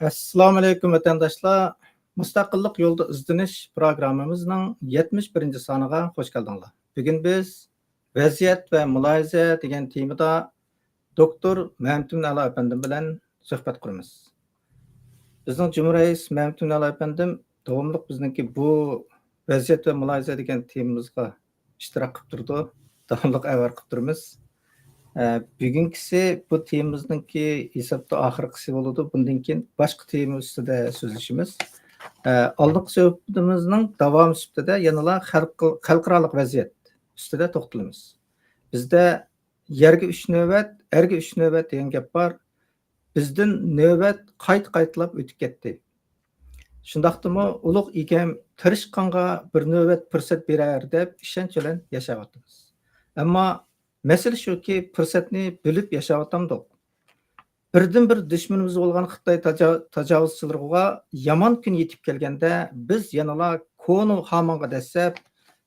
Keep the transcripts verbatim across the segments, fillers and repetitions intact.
ئەسسالامۇئەلەيكۇم، ۋەتەنداشلار! مۇستەقىللىق يولىدا ئىزدىنىش پروگراممىمىزنىڭ يەتمىش بىرىنچى سانىغا خوش كەلدىڭلار. بۈگۈن بىز ۋەزىيەت ۋە مۇلاھىزە دېگەن تېمىدا دوكتور مەمتىمىن ئەلا ئەپەندىم بىلەن سۆھبەت قۇرىمىز. بىزنىڭ جۇمھۇر رەئىس مەمتىمىن ئەلا ئەپەندىم داۋاملىق بىزنىڭكى بۇ ۋەزىيەت ۋە مۇلاھىزە دېگەن تېمىمىزغا ئىشتىراك قىلىپ تۇرىدۇ. داۋاملىق ئەۋەر قىلىپ تۇرىمىز. ئە، بۈگۈنكىسى بۇ تېمىمىزنىڭكى ھېسابتا ئاخىرقىسى بولىدۇ. بۇندىن كېيىن باشقا تېما ئۈستىدە سۆزلىشىمىز. ئە، ئالدىنقى سۆھبىتىمىزنىڭ داۋامى سۈپىتىدە يەنىلا خەلق-، خەلقئارالىق ۋەزىيەت ئۈستىدە توختىلىمىز. بىزدە «يەرگە ئۈچ نۆۋەت، ئەرگە ئۈچ نۆۋەت» دېگەن گەپ بار. بىزدىن نۆۋەت قايتا-قايتىلاپ ئۆتۈپ كەتتى. شۇنداقتىمۇ ئۇلۇغ ئىگەم تىرىشقانغا بىر نۆۋەت پۇرسەت بېرەر دەپ ئىشەنچ بىلەن ياشاۋاتىمىز. ئەمما مەسىلە شۇكى، پۇرسەتنى بىلىپ ياشاۋاتامدۇق؟ بىردىنبىر دۈشمىنىمىز بولغان خىتاي تاجا-، تاجاۋۇزچىلىرىغا يامان كۈن يېتىپ كەلگەندە، بىز يەنىلا كونا خامانغا دەسسەپ،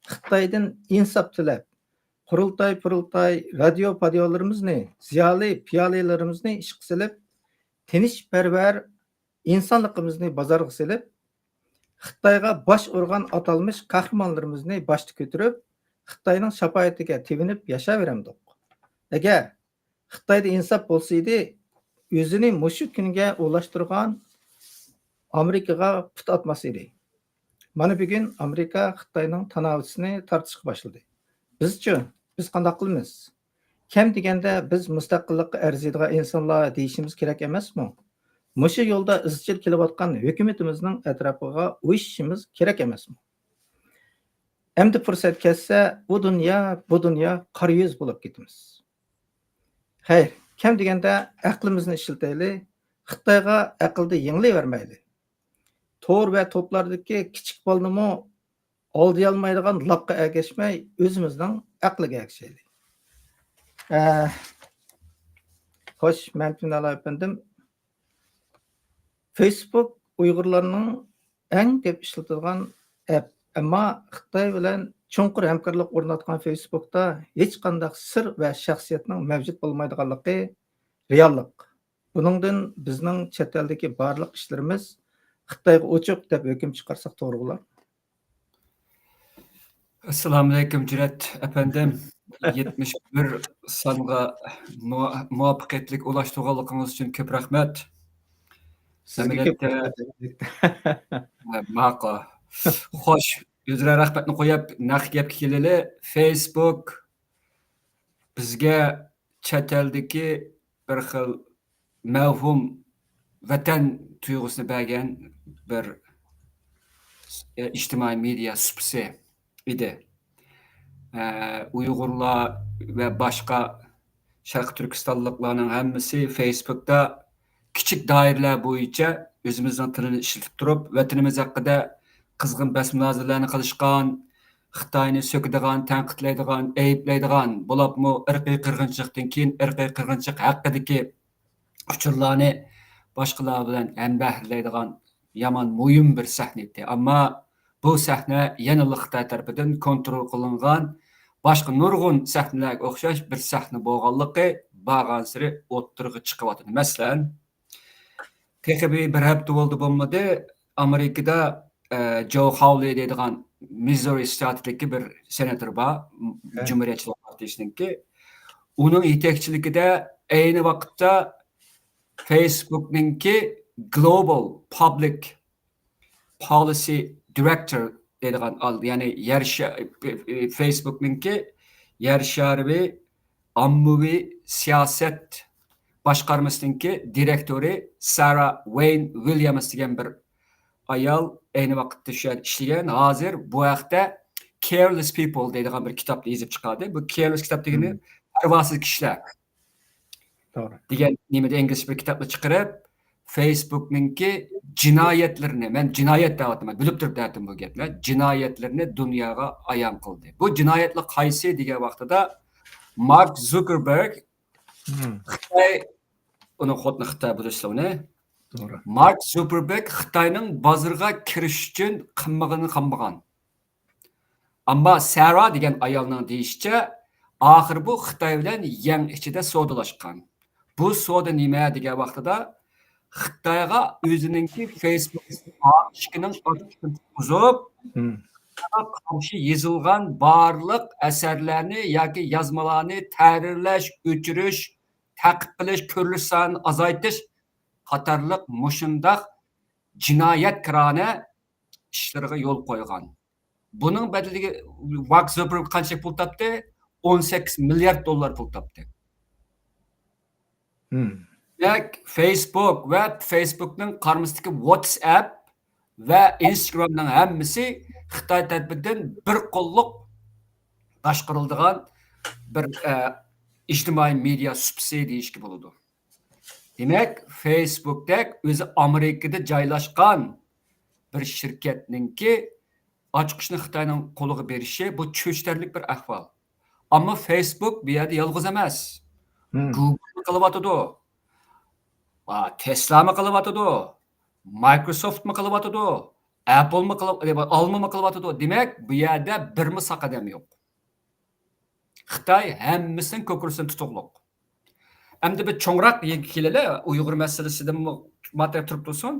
خىتايدىن ئىنساپ تىلەپ، قۇرۇلتاي-پۇرۇلتاي، رادىيو-پادىيولىرىمىزنى، زىيالىي پىيالىيلىرىمىزنى ئىشقا سېلىپ، تىنچپەرۋەر ئىنسانلىقىمىزنى بازارغا سېلىپ، خىتايغا باش ئۇرغان ئاتالمىش قەھرىمانلىرىمىزنى باشتا كۆتۈرۈپ، خىتاينىڭ شاپائىتىگە تېۋىنىپ ياشاۋېرەمدۇق؟ ئەگەر خىتايدا ئىنساپ بولسا ئىدى، ئۆزىنى مۇشۇ كۈنگە ئورۇنلاشتۇرغان ئامېرىكىغا پۇت ئاتماس ئىدى. مانا بۈگۈن ئامېرىكا خىتاينىڭ تاناۋىسىنى تارتىشقا باشلىدى. بىزچۇ؟ بىز قانداق قىلىمىز؟ كەم دېگەندە بىز مۇستەقىللىققا ئەرزىيدىغان ئىنسانلار دېيىشىمىز كېرەك ئەمەسمۇ؟ مۇشۇ يولدا ئىزچىل كېلىۋاتقان ھۆكۈمىتىمىزنىڭ ئەتراپىغا ئۇيۇشۇشىمىز كېرەك ئەمەسمۇ؟ ئەمدى پۇرسەت كەتسە، ئۇ دۇنيا، بۇ دۇنيا قارا يۈز بولۇپ كېتىمىز. خەير، كەم دېگەندە ئەقلىمىزنى ئىشلىتەيلى، خىتايغا ئەقىلدە يېڭىلىۋەرمەيلى. تور ۋە توپلاردىكى كىچىك بالىنىمۇ ئالدىيالمايدىغان لاپقا ئەگەشمەي، ئۆزىمىزنىڭ ئەقلىگە ئەگىشەيلى. ئە، خوش، مەمتىمىن ئەلا ئەپەندىم. فېيسبۇك ئۇيغۇرلارنىڭ ئەڭ كۆپ ئىشلىتىدىغان ئەپ. ئەمما خىتاي بىلەن چوڭقۇر ھەمكارلىق ئورناتقان فېيسبۇكتا ھېچقانداق سىر ۋە شەخسىيەتنىڭ مەۋجۇت بولمايدىغانلىقى رېئاللىق. بۇنىڭدىن بىزنىڭ چەت ئەلدىكى بارلىق ئىشلىرىمىز خىتايغا ئوچۇق دەپ ھۆكۈم چىقارساق توغرا بولار. ئەسسالامۇئەلەيكۇم، جۈرئەت ئەپەندىم. يەتمىش بىر سانغا مۇ-، مۇۋەپپەقىيەتلىك ئۇلاشتۇرغانلىقىڭىز ئۈچۈن كۆپ رەھمەت. سىزگە كۆپ ئەمەلىيەتتە، رەھمەت. ھە، ماقۇل. خوش، ئۆزرە رەھمەتنى قويۇپ، نەق گەپكە كېلىلى. فېيسبۇك بىزگە چەت ئەلدىكى بىر خىل مەۋھۇم ۋەتەن تۇيغۇسىنى بەرگەن بىر، ئە، ئىجتىمائىي مېدىيا سۇپىسى ئىدى. ئە، ئۇيغۇرلار ۋە باشقا شەرقىي تۈركىستانلىقلارنىڭ ھەممىسى فېيسبۇكتا كىچىك دائىرىلەر بويىچە ئۆزىمىزنىڭ تىلىنى ئىشلىتىپ تۇرۇپ، ۋەتىنىمىز ھەققىدە قىزغىن بەس-مۇنازىرىلەرنى قىلىشقان، خىتاينى سۆكىدىغان، تەنقىدلەيدىغان، ئەيىبلەيدىغان، بولۇپمۇ ئىرقىي قىرغىنچىلىقتىن كېيىن ئىرقىي قىرغىنچىلىق ھەققىدىكى ئۇچۇرلارنى باشقىلار بىلەن ھەمبەھىرلەيدىغان يامان مۇھىم بىر سەھنە ئىدى. ئەمما بۇ سەھنە يەنىلا خىتاي تەرىپىدىن كونترول قىلىنغان، باشقا نۇرغۇن سەھنىلەرگە ئوخشاش بىر سەھنە بولغانلىقى بارغانسېرى ئوتتۇرىغا چىقىۋاتىدۇ. مەسىلەن، تېخى بىر، بىر ھەپتە بولدى بولمىدى، ئامېرىكىدا، ئە، جو خاۋلى دەيدىغان مىززۇرى شتاتىدىكى بىر سېناتور بار، ھە. جۇمھۇرىيەتچىلەر پارتىيىسىنىڭكى. ئۇنىڭ يېتەكچىلىكىدە ئەينى ۋاقىتتا فېيسبۇكنىڭكى گلوبال پابلىك پالىسى دىرېكتور دەيدىغان ئال-، يەنى يەر شا-، فېيسبۇكنىڭكى يەر شارى ئاممىۋى سىياسەت باشقارمىسىنىڭكى دىرېكتورى سارا ۋېين ۋىليامس دېگەن بىر ئايال ئەينى ۋاقىتتا شۇ يەردە ئىشلىگەن. ھازىر بۇ ھەقتە كېيرلېس پىپل دەيدىغان بىر كىتابنى يېزىپ چىقاردى. بۇ كېيرلېس كىتاب دېگىنى مم. پەرۋاسىز كىشىلەر. توغرا. دېگەن نېمىدە ئىنگلىزچە بىر كىتابنى چىقىرىپ، فېيسبۇكنىڭكى جىنايەتلىرىنى، مەن جىنايەت دەۋاتىمەن، بىلىپ تۇرۇپ دەۋاتىمەن بۇ گەپنى، جىنايەتلىرىنى دۇنياغا ئايان قىلدى. بۇ جىنايەتلەر قايسى دېگەن ۋاقتىدا، مارك زۇكېربېرگ، مم. خىتاي، ئۇنى خوتۇنى خىتاي بولۇشى ئۇنى. توغرا. مارك زۇكېربېرگ خىتاينىڭ بازىرىغا كىرىش ئۈچۈن قىلمىغىنىنى قىلمىغان. ئەمما سارا دېگەن ئايالنىڭ دېيىشىچە، ئاخىر بۇ خىتاي بىلەن يەڭ ئىچىدە سودىلاشقان. بۇ سودا نېمە دېگەن ۋاقتىدا، خىتايغا ئۆزىنىڭكى فېيسبۇك ئىشىكىنىڭ ئاچقۇچىنى تۇتقۇزۇپ، خىتايغا قارشى يېزىلغان بارلىق ئەسەرلەرنى ياكى يازمىلارنى تەھرىرلەش، ئۆچۈرۈش، تەقىب قىلىش، كۆرۈلۈش سانىنى ئازايتىش قاتارلىق مۇشۇنداق جىنايەتكارانە ئىشلىرىغا يول قويغان. بۇنىڭ بەدىلىگە مارك زۇكېربېرگ قانچە پۇل تاپتى؟ ئون سەككىز مىليارد دوللار پۇل تاپتى. دېمەك، فېيسبۇك ۋە فېيسبۇكنىڭ قارمىسىدىكى ۋاتسئەپ ۋە ئىنستاگرامنىڭ ھەممىسى خىتاي تەرىپىدىن بىر قوللۇق باشقۇرۇلىدىغان بىر، ئە، ئىجتىمائىي مېدىيا سۇپىسى دېيىشكە بولىدۇ. دېمەك، فېيسبۇكتەك ئۆزى ئامېرىكىدا جايلاشقان بىر شىركەتنىڭكى ئاچقۇچنى خىتاينىڭ قولىغا بېرىشى، بۇ چۆچۈتەرلىك بىر ئەھۋال. ئەمما فېيسبۇك بۇ يەردە يالغۇز ئەمەس. گۇگلمۇ قىلىۋاتىدۇ. ۋە تېسلامۇ قىلىۋاتىدۇ. مايكروسوفتمۇ قىلىۋاتىدۇ. ئەپلمۇ قىلىپ، ئالمىمۇ قىلىۋاتىدۇ. دېمەك، بۇ يەردە بىرمۇ ساق ئادەم يوق. خىتاي ھەممىسىنىڭ كوكۇرىسىنى تۇتۇقلۇق. ئەمدى بىر چوڭراق يەرگە كېلەيلى، ئۇيغۇر مەسىلىسىدىنمۇ ماتېرىيال تۇرۇپ تۇرسۇن.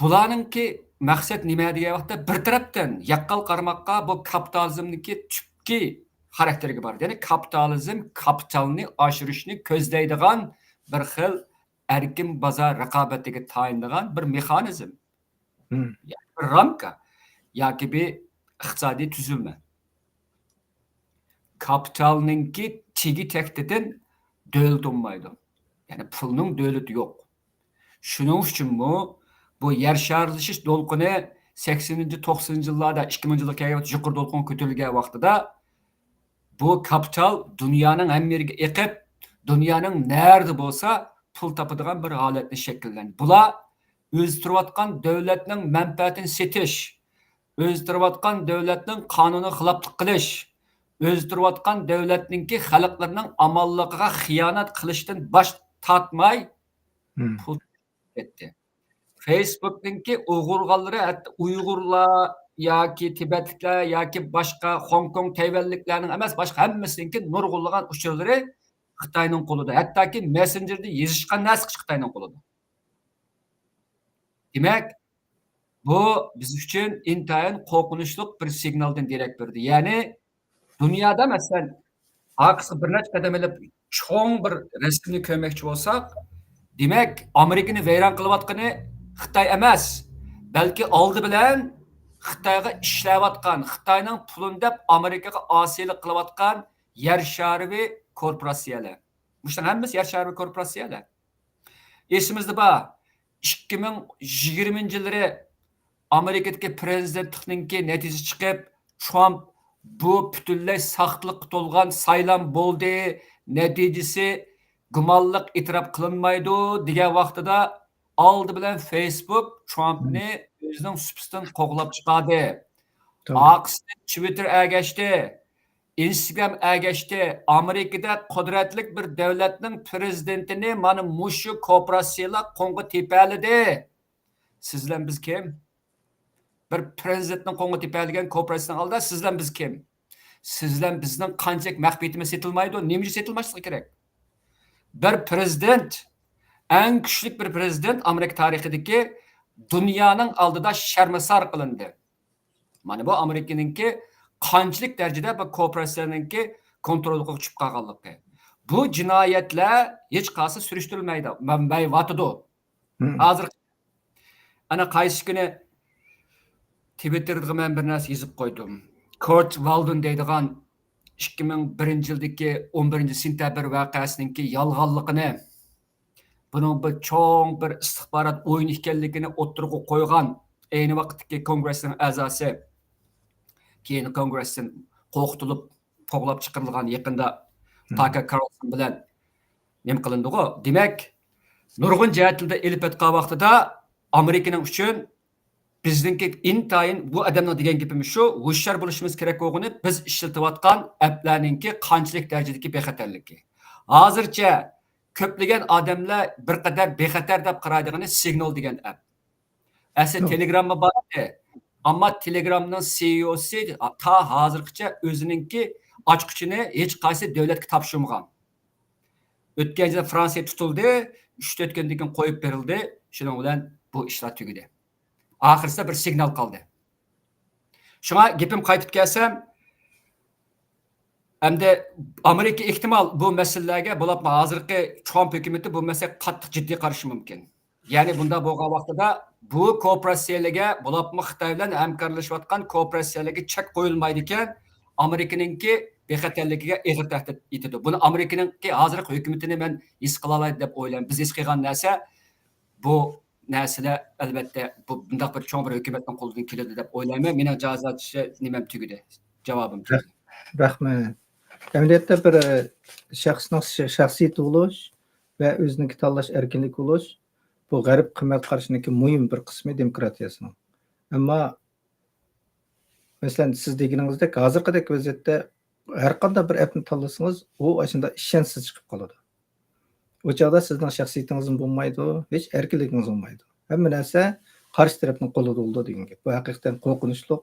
بۇلارنىڭكى مەقسەت نېمە دېگەن ۋاقىتتا، بىر تەرەپتىن ياققان قارىماققا بۇ كاپىتالىزمدىكى تۈپكى خاراكتېرگە بارىدۇ. يەنى كاپىتالىزم كاپىتالنى ئاشۇرۇشنى كۆزلەيدىغان بىر خىل ئەركىن بازار رىقابىتىگە تايىنىدىغان بىر مېخانىزم. يەنى بىر رامكا ياكى بىر ئىقتىسادىي تۈزۈلمە. كاپىتالنىڭكى تېگى تەكتىدىن دۆلىتى ئۇنمايدۇ. يەنى پۇلنىڭ دۆلىتى يوق. شۇنىڭ ئۈچۈنمۇ بۇ يەر شارلىشىش دولقۇنى سەكسىنىنچى، توقسىنىنچى يىللاردا، ئىككى مىڭىنچى يىلغا كەلگەن ۋاقىت يۇقىرى دولقۇنغا كۆتۈرۈلگەن ۋاقتىدا، بۇ كاپىتال دۇنيانىڭ ھەممە يېرىگە ئېقىپ، دۇنيانىڭ نەرىدە بولسا پۇل تاپىدىغان بىر ھالەتنى شەكىللەندى. بۇلار ئۆزى تۇرۇۋاتقان دۆلەتنىڭ مەنپەئەتىنى سېتىش، ئۆزى تۇرۇۋاتقان دۆلەتنىڭ قانۇنىغا خىلاپلىق قىلىش، ئۆزى تۇرۇۋاتقان دۆلەتنىڭكى خەلقلىرىنىڭ ئامانلىقىغا خىيانەت قىلىشتىن باش تارتماي پۇل كەتتى. فېيسبۇكنىڭكى ئوغرىغانلىرى ھەتتا ئۇيغۇرلار ياكى تىبەتلىكلەر ياكى باشقا خوڭكوڭ، تەيۋەنلىكلەرنىڭ ئەمەس، باشقا ھەممىسىنىڭكى نۇرغۇنلىغان ئۇچۇرلىرى خىتاينىڭ قولىدا. ھەتتاكى مېسسېنجېردا يېزىشقان نەرسىگىچە خىتاينىڭ قولىدا. دېمەك، بۇ بىز ئۈچۈن ئىنتايىن قورقۇنچلۇق بىر سىگنالدىن دېرەك بېرىدۇ. يەنى دۇنيادا، مەسىلەن، ئارقىسىغا بىر نەچچە قەدەم ئېلىپ، چوڭ بىر رەسىمنى كۆرمەكچى بولساق، دېمەك، ئامېرىكىنى ۋەيران قىلىۋاتقىنى خىتاي ئەمەس، بەلكى ئالدى بىلەن خىتايغا ئىشلەۋاتقان، خىتاينىڭ پۇلىنى دەپ ئامېرىكىغا ئاسىيلىق قىلىۋاتقان يەر شارىۋى كورپوراتسىيەلەر. مۇشۇنىڭ ھەممىسى يەر شارىۋى كورپوراتسىيەلەر. ئېسىمىزدە بار، ئىككى مىڭ يىگىرمىنچى يىللىرى ئامېرىكىدىكى پىرېزىدېنتلىقنىڭكى نەتىجىسى چىقىپ، ترامپ بۇ پۈتۈنلەي ساختىلىققا تولغان سايلام بولدى، نەتىجىسى گۇمانلىق، ئېتىراپ قىلىنمايدۇ دېگەن ۋاقتىدا، ئالدى بىلەن فېيسبۇك ترامپنى ئۆزىنىڭ سۇپىسىدىن قوغلاپ چىقاردى. ئارقىسىدىن تىۋىتتېر ئەگەشتى. ئىنستاگرام ئەگەشتى. ئامېرىكىدەك قۇدرەتلىك بىر دۆلەتنىڭ پىرېزىدېنتىنى مانا مۇشۇ كورپوراتسىيىلار قوڭغا تېپەلىدى. سىز بىلەن بىز كىم؟ بىر پىرېزىدېنتنىڭ قوڭغا تېپەلىگەن كورپوراتسىيىنىڭ ئالدىدا سىز بىلەن بىز كىم؟ سىز بىلەن بىزنىڭ قانچىلىك مەخپىيىتىمىز سېتىلمايدۇ؟ نېمە ئۈچۈن سېتىلماسلىقى كېرەك؟ بىر پىرېزىدېنت، ئەڭ كۈچلۈك بىر پىرېزىدېنت ئامېرىكا تارىخىدىكى، دۇنيانىڭ ئالدىدا شەرمىسار قىلىندى. مانا بۇ ئامېرىكىنىڭكى قانچىلىك دەرىجىدە بۇ كورپوراتسىيەنىڭكى كونتروللۇقىغا چۈشۈپ قالغانلىقى. بۇ جىنايەتلەر ھېچقايسى سۈرۈشتۈرۈلمەيدۇ، مەنبەي ۋاتىدۇ. ھازىر ئەنە قايسى كۈنى تىۋىتتېردا مەن بىر نەرسە يېزىپ قويدۇم. كورت ۋالدون دەيدىغان ئىككى مىڭ بىرىنچى يىلدىكى ئون بىرىنچى سېنتەبىر ۋەقەسىنىڭكى يالغانلىقىنى، بۇنىڭ بىر چوڭ بىر ئىستىخبارات ئويۇنى ئىكەنلىكىنى ئوتتۇرىغا قويغان، ئەينى ۋاقىتتىكى كونگرېسنىڭ ئەزاسى، كېيىن كونگرېستىن قورقۇتۇلۇپ، قوغلاپ چىقىرىلغان يېقىندا تاكا كارلسون بىلەن نېمە قىلىندىغۇ. دېمەك، نۇرغۇن جەھەتلەردە ئېلىپ ئېيتقان ۋاقتىدا ئامېرىكىنىڭ ئۈچۈن بىزنىڭكى ئىنتايىن، بۇ ئادەمنىڭ دېگەن گېپىمىز شۇ، ھوشيار بولۇشىمىز كېرەك بولغىنى بىز ئىشلىتىۋاتقان ئەپلەرنىڭكى قانچىلىك دەرىجىدىكى بىخەتەرلىكى. ھازىرچە كۆپلىگەن ئادەملەر بىر قەدەر بىخەتەر دەپ قارايدىغىنى سىگنال دېگەن ئەپ. ئەسلى تېلېگراممۇ بار ئىدى. ئەمما تېلېگرامنىڭ سىئىئوسى تا ھازىرغىچە ئۆزىنىڭكى ئاچقۇچىنى ھېچقايسى دۆلەتكە تاپشۇرمىغان. ئۆتكەن يىلى فرانسىيە تۇتۇلدى. ئۈچ تۆت كۈندىن كېيىن قويۇپ بېرىلدى. شۇنىڭ بىلەن بۇ ئىشلار تۈگىدى. ئاخىرسىدا بىر سىگنال قالدى. شۇڭا گېپىم قايتىپ كەلسەم، ئەمدى ئامېرىكا ئېھتىمال بۇ مەسىلىلەرگە، بولۇپمۇ ھازىرقى ترامپ ھۆكۈمىتى بۇ مەسىلىگە قاتتىق جىددىي قارىشى مۇمكىن. يەنى بۇنداق بولغان ۋاقتىدا بۇ كوپىراتسىيەلەرگە، بولۇپمۇ خىتاي بىلەن ھەمكارلىشىۋاتقان كوپىراتسىيەلەرگە چەك قويۇلمايدىكەن، ئامېرىكىنىڭكى بىخەتەرلىكىگە ئېغىر تەھدىت يېتىدۇ. بۇنى ئامېرىكىنىڭكى ھازىرقى ھۆكۈمىتىنى مەن ھېس قىلالايدۇ دەپ ئويلايمەن. بىز ھېس قىلغان نەرسە بۇ نەرسىلەر، ئەلۋەتتە، بۇ، بۇنداق بىر چوڭ بىر ھۆكۈمەتنىڭ قولىدىن كېلىدۇ دەپ ئويلايمەن. مېنىڭ جازا چىشى نېمەم تۈگىدى، جاۋابىم تۈگىدى. رەھمەت. ئەمەلىيەتتە بىر، ئە، شەخسنىڭ ش-، شەخسىيىتى بولۇش ۋە ئۆزىنىڭكى تاللاش ئەركىنلىكى بولۇش، بۇ غەرب قىممەت قارىشىنىڭكى مۇھىم بىر قىسمى دېموكراتىيەسىنىڭ. ئەمما، مەسىلەن، سىز دېگىنىڭىزدەك، ھازىرقىدەك ۋەزىيەتتە ھەر قانداق بىر ئەپنى تاللىسىڭىز، ئۇ ئاشۇنداق ئىشەنچسىز چىقىپ قالىدۇ. ئۇ چاغدا سىزنىڭ شەخسىيىتىڭىزمۇ بولمايدۇ، ھېچ ئەركىنلىكىڭىز بولمايدۇ. ھەممە نەرسە قارشى تەرەپنىڭ قولىدا بولىدۇ دېگەن گەپ. بۇ ھەقىقەتەن قورقۇنچلۇق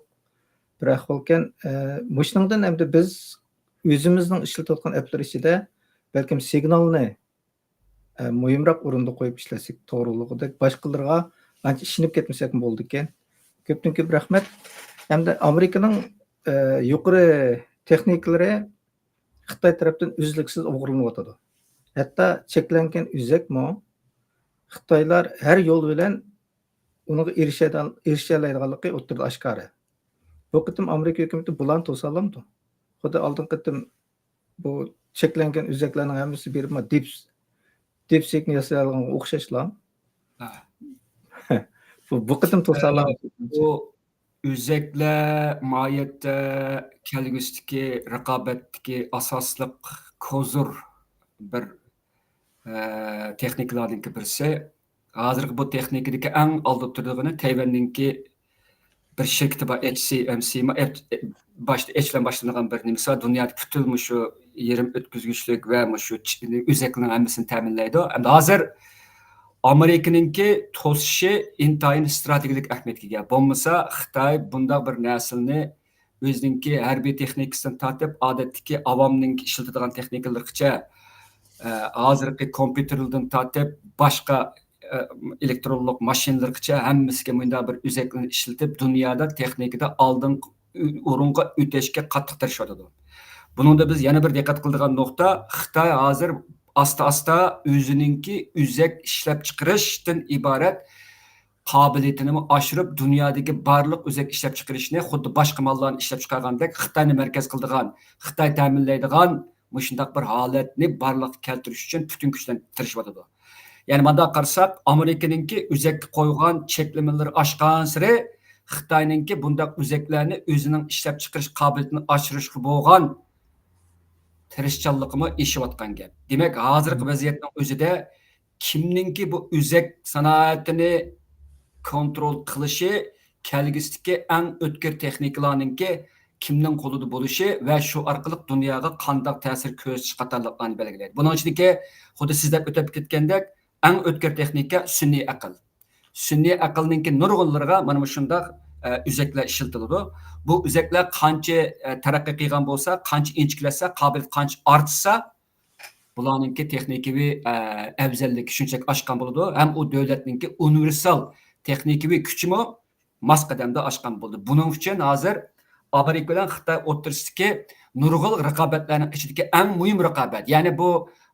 بىر ئەھۋالكەن. ئە، مۇشۇنىڭدىن ئەمدى بىز ئۆزىمىزنىڭ ئىشلىتىۋاتقان ئەپلەر ئىچىدە بەلكىم سىگنالنى، ئە، مۇھىمراق ئورۇندا قويۇپ ئىشلەتسەك توغرىلىقىدەك، باشقىلىرىغا ئانچە ئىشىنىپ كەتمىسەكمۇ بولىدىكەن. كۆپتىن كۆپ رەھمەت. ھەمدە ئامېرىكىنىڭ، ئە، يۇقىرى تېخنىكلىرى خىتاي تەرەپتىن ئۈزلۈكسىز ئوغرىلىنىۋاتىدۇ. ھەتتا چەكلەنگەن ئۆزەكمۇ خىتايلار ھەر يول بىلەن ئۇنىڭغا ئېرىشەدە-، ئېرىشەلەيدىغانلىقى ئوتتۇرىدا ئاشكارا. بۇ قېتىم ئامېرىكا ھۆكۈمىتى بۇلارنى توسالامدۇ؟ خۇددى ئالدىنقى قېتىم بۇ چەكلەنگەن ئۆزەكلەرنىڭ ھەممىسى بېرىپ، ما، دىپ-، دىپسېكنى ياسىيالىغانغا ئوخشاشلا. ھە. بۇ، بۇ قېتىم توسالام. بۇ ئۆزەكلەر ماھىيەتتە كەلگۈسىدىكى رىقابەتتىكى ئاساسلىق كوزۇر بىر، ئە، تېخنىكىلاردىنكى بىرسى. ھازىرقى بۇ تېخنىكىدىكى ئەڭ ئالدىدا تۇرىدىغىنى تەيۋەننىڭكى بىر شىركىتى بار، ئېچ سى ئېم سى ما، ئېچ-، باشتا ئېچ بىلەن باشلىنىدىغان بىر نېمىسى بار. دۇنيادىكى پۈتۈن مۇشۇ يېرىم ئۆتكۈزگۈچلۈك ۋە مۇشۇ چ-، ئۆزەكلىرىنىڭ ھەممىسىنى تەمىنلەيدۇ. ئەمدى ھازىر ئامېرىكىنىڭكى توسۇشى ئىنتايىن ئىستراتېگىيەلىك ئەھمىيەتكە ئىگە. بولمىسا خىتاي بۇنداق بىر نەرسىلەرنى ئۆزىنىڭكى ھەربىي تېخنىكىسىدىن تارتىپ، ئادەتتىكى ئاۋامنىڭ ئىشلىتىدىغان تېخنىكىلىرىغىچە، ئە، ھازىرقى كومپيۇتېرلىرىدىن تارتىپ، باشقا، ئە، ئېلېكترونلۇق ماشىنىلىرىغىچە ھەممىسىگە مۇنداق بىر ئۆزەكلىرىنى ئىشلىتىپ، دۇنيادا تېخنىكىدا ئالدىنقى ئورۇنغا ئۆتۈشكە قاتتىق تىرىشىۋاتىدۇ. بۇنىڭدا بىز يەنە بىر دىققەت قىلىدىغان نۇقتا، خىتاي ھازىر ئاستا-ئاستا ئۆزىنىڭكى ئۆزەك ئىشلەپچىقىرىشتىن ئىبارەت قابىلىيىتىنىمۇ ئاشۇرۇپ، دۇنيادىكى بارلىق ئۆزەك ئىشلەپچىقىرىشنى خۇددى باشقا ماللارنى ئىشلەپچىقارغاندەك خىتاينى مەركەز قىلىدىغان، خىتاي تەمىنلەيدىغان مۇشۇنداق بىر ھالەتنى بارلىققا كەلتۈرۈش ئۈچۈن پۈتۈن كۈچ بىلەن تىرىشىۋاتىدۇ. يەنى مۇنداق قارىساق، ئامېرىكىنىڭكى ئۆزەككە قويغان چەكلىمىلىرى ئاشقانسېرى، خىتاينىڭكى بۇنداق ئۆزەكلەرنى ئۆزىنىڭ ئىشلەپچىقىرىش قابىلىيىتىنى ئاشۇرۇشقا بولغان تىرىشچانلىقىمۇ ئېشىۋاتقان گەپ. دېمەك، ھازىرقى ۋەزىيەتنىڭ ئۆزىدە كىمنىڭكى بۇ ئۆزەك سانائىتىنى كونترول قىلىشى كەلگۈسىدىكى ئەڭ ئۆتكۈر تېخنىكىلارنىڭكى كىمنىڭ قولىدا بولۇشى ۋە شۇ ئارقىلىق دۇنياغا قانداق تەسىر كۆرسىتىش قاتارلىقلارنى بەلگىلەيدۇ. بۇنىڭ ئىچىدىكى خۇددى سىز دەپ ئۆتۈپ كەتكەندەك، ئەڭ ئۆتكۈر تېخنىكا سۈنئىي ئەقىل. سۈنئىي ئەقىلنىڭكى نۇرغۇنلىرىغا مانا مۇشۇنداق، ئە، ئۆزەكلەر ئىشلىتىلىدۇ. بۇ ئۆزەكلەر قانچە، ئە، تەرەققىي قىلغان بولسا، قانچە ئىنچىكىلەشسە، قابىلىيىتى قانچە ئارتسا، بۇلارنىڭكى تېخنىكىۋى، ئە، ئەۋزەللىكى شۇنچىلىك ئاشقان بولىدۇ. ھەم ئۇ دۆلەتنىڭكى ئۇنىۋېرسال تېخنىكىۋى كۈچىمۇ ماس قەدەمدە ئاشقان بولىدۇ. بۇنىڭ ئۈچۈن ھازىر ئامېرىكا بىلەن خىتاي ئوتتۇرىسىدىكى نۇرغۇن رىقابەتلەرنىڭ ئىچىدىكى ئەڭ مۇھىم رىقابەت، يەنى بۇ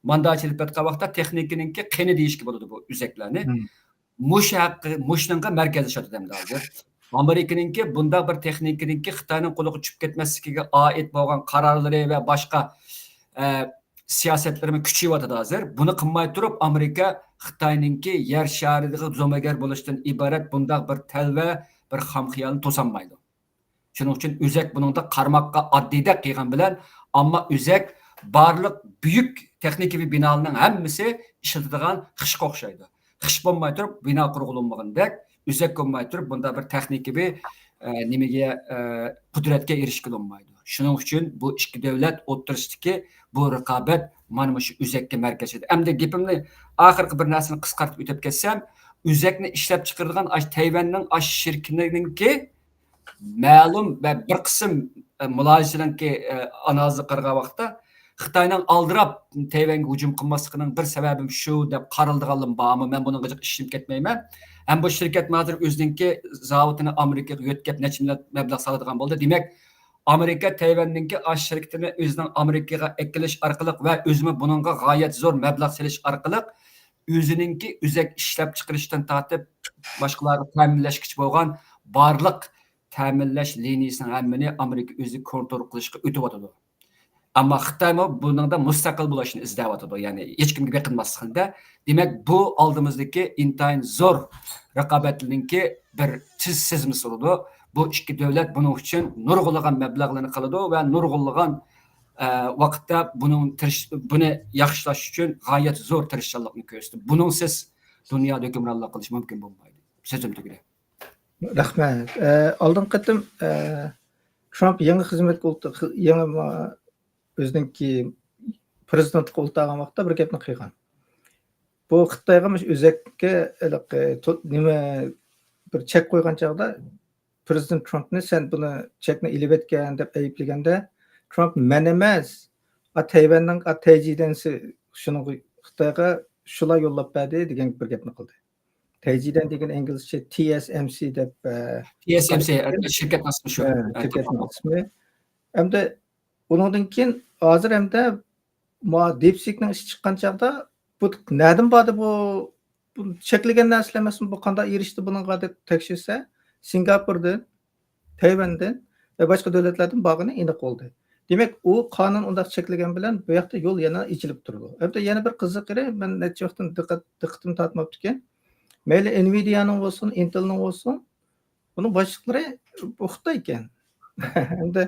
مانداچىلىپ ئۆتكەن ۋاقىتتا تېخنىكىنىڭكى قېنى دېيىشكە بولىدۇ بۇ ئۆزەكلەرنى. مۇشۇ ھەققى، مۇشۇنىڭغا مەركەزلىشىۋاتىدۇ ئەمدى ھازىر. ئامېرىكىنىڭكى بۇنداق بىر تېخنىكىنىڭكى خىتاينىڭ قولىغا چۈشۈپ كەتمەسلىكىگە ئائىت بولغان قارارلىرى ۋە باشقا، ئە، سىياسەتلىرىمۇ كۈچىيىۋاتىدۇ ھازىر. بۇنى قىلماي تۇرۇپ، ئامېرىكا خىتاينىڭكى يەر شارىدىغا زومىگەر بولۇشتىن ئىبارەت بۇنداق بىر تەلۋە، بىر خام خىيالنى توسالمايدۇ. شۇنىڭ ئۈچۈن ئۆزەك بۇنىڭدا قارىماققا ئاددىيدەك قىلغان بىلەن، ئەمما ئۆزەك بارلىق بۈيۈك تېخنىكىۋى بىنالارنىڭ ھەممىسى ئىشلىتىدىغان خىشقا ئوخشايدۇ. خىش بولماي تۇرۇپ بىنا قۇرغىلى بولمىغىنىدەك، ئۆزەك بولماي تۇرۇپ بۇنداق بىر تېخنىكىۋى، ئە، نېمىگە، ئە، قۇدرەتكە ئېرىشكىلى بولمايدۇ. شۇنىڭ ئۈچۈن بۇ ئىككى دۆلەت ئوتتۇرىسىدىكى بۇ رىقابەت مانا مۇشۇ ئۆزەككە مەركەزلىشىدۇ. ئەمدى گېپىمنى ئاخىرقى بىر نەرسىنى قىسقارتىپ ئۆتۈپ كەتسەم، ئۆزەكنى ئىشلەپچىقىرىدىغان ئاش-، تەيۋەننىڭ ئاش شىركىتىنىڭكى مەلۇم ۋە بىر قىسىم، ئە، مۇلاھىزىچىلەرنىڭكى، ئە، ئانالىزىغا قارىغان ۋاقىتتا، خىتاينىڭ ئالدىراپ تەيۋەنگە ھۇجۇم قىلماسلىقىنىڭ بىر سەۋەبىمۇ شۇ دەپ قارىلىدىغانلىرىمۇ بارمۇ؟ مەن بۇنىڭغا جىق ئىشىنىپ كەتمەيمەن. ھەم بۇ شىركەتمۇ ھازىر ئۆزىنىڭكى زاۋۇتىنى ئامېرىكىغا يۆتكەپ نەچچە مىليارد مەبلەغ سالىدىغان بولدى. دېمەك، ئامېرىكا تەيۋەننىڭكى ئاشۇ شىركىتىنى ئۆزىنىڭ ئامېرىكىغا ئەكېلىش ئارقىلىق ۋە ئۆزىمۇ بۇنىڭغا غايەت زور مەبلەغ سېلىش ئارقىلىق ئۆزىنىڭكى ئۆزەك ئىشلەپچىقىرىشتىن تارتىپ باشقىلارغا تەمىنلەشكىچە بولغان بارلىق تەمىنلەش لىنىيىسىنىڭ ھەممىنى ئامېرىكا ئۆزى كونترول قىلىشقا ئۆتۈۋاتىدۇ. ئەمما خىتايمۇ بۇنىڭدا مۇستەقىل بولۇشنى ئىزدەۋاتىدۇ، يەنى ھېچكىمگە بېقىنماسلىقنى. دېمەك، بۇ ئالدىمىزدىكى ئىنتايىن زور رىقابەتنىڭكى بىر تۈز سىزمىسى بولىدۇ. بۇ ئىككى دۆلەت بۇنىڭ ئۈچۈن نۇرغۇنلىغان مەبلەغلەرنى قىلىدۇ ۋە نۇرغۇنلىغان، ئە، ۋاقىتتا بۇنىڭ تىرىش-، بۇنى ياخشىلاش ئۈچۈن غايەت زور تىرىشچانلىقنى كۆرسىتىدۇ. بۇنىڭسىز دۇنيادا ھۆكۈمرانلىق قىلىش مۇمكىن بولمايدۇ. سۆزۈم تۈگىدى. رەھمەت. ئە، ئالدىنقى قېتىم، ئە، ترامپ يېڭى خىزمەتكە ئولت-، خى-، يېڭى ما-، ئۆزىنىڭكى پرېزىدېنتلىققا ئولتۇرغان ۋاقىتتا بىر گەپنى قىلغان. بۇ خىتايغا مۇشۇ ئۆزەككە ھېلىقى تو-، نېمە، بىر چەك قويغان چاغدا پرېزىدېنت ترامپنى، «سەن بۇنى، چەكنى ئېلىۋەتكەن» دەپ ئەيىبلىگەندە، ترامپ، «مەن ئەمەس، ئا، تەيۋەننىڭ، ئا، تەيجىدەنسى شۇنىڭغا، خىتايغا شۇلار يوللاپ بەردى» دېگەن بىر گەپنى قىلدى. تەيجىدەن دېگەن ئىنگلىزچە تى ئېس ئېم سى دەپ، ئە، تى ئېس ئېم سى، شىركەتنىڭ ئىسمى شۇ. ئە، شىركەتنىڭ ئىسمى. ئەمدى ئۇنىڭدىن كېيىن ھازىر ئەمدى ما دىپسىكنىڭ ئىشى چىققان چاغدا، بۇ نەدىن باردى بۇ؟ بۇ چەكلىگەن نەرسىلەر ئەمەسمۇ؟ بۇ قانداق ئېرىشتى بۇنىڭغا دەپ تەكشۈرسە، سىنگاپوردىن، تەيۋەندىن ۋە باشقا دۆلەتلەردىن بارغىنى ئېنىق بولدى. دېمەك، ئۇ قانۇن ئۇنداق چەكلىگەن بىلەن بۇ ياقتا يول يەنە ئېچىلىپ تۇرىدۇ. ھەتتا يەنە بىر قىزىق يېرى، مەن نەچچە ۋاقىتتىن دىققەت، دىققىتىمنى تارتماپتىكەن. مەيلى ئېنۋىدىيانىڭ بولسۇن، ئىنتېلنىڭ بولسۇن، بۇنىڭ باشلىقلىرى بۇ خىتاي ئىكەن. ئەمدى،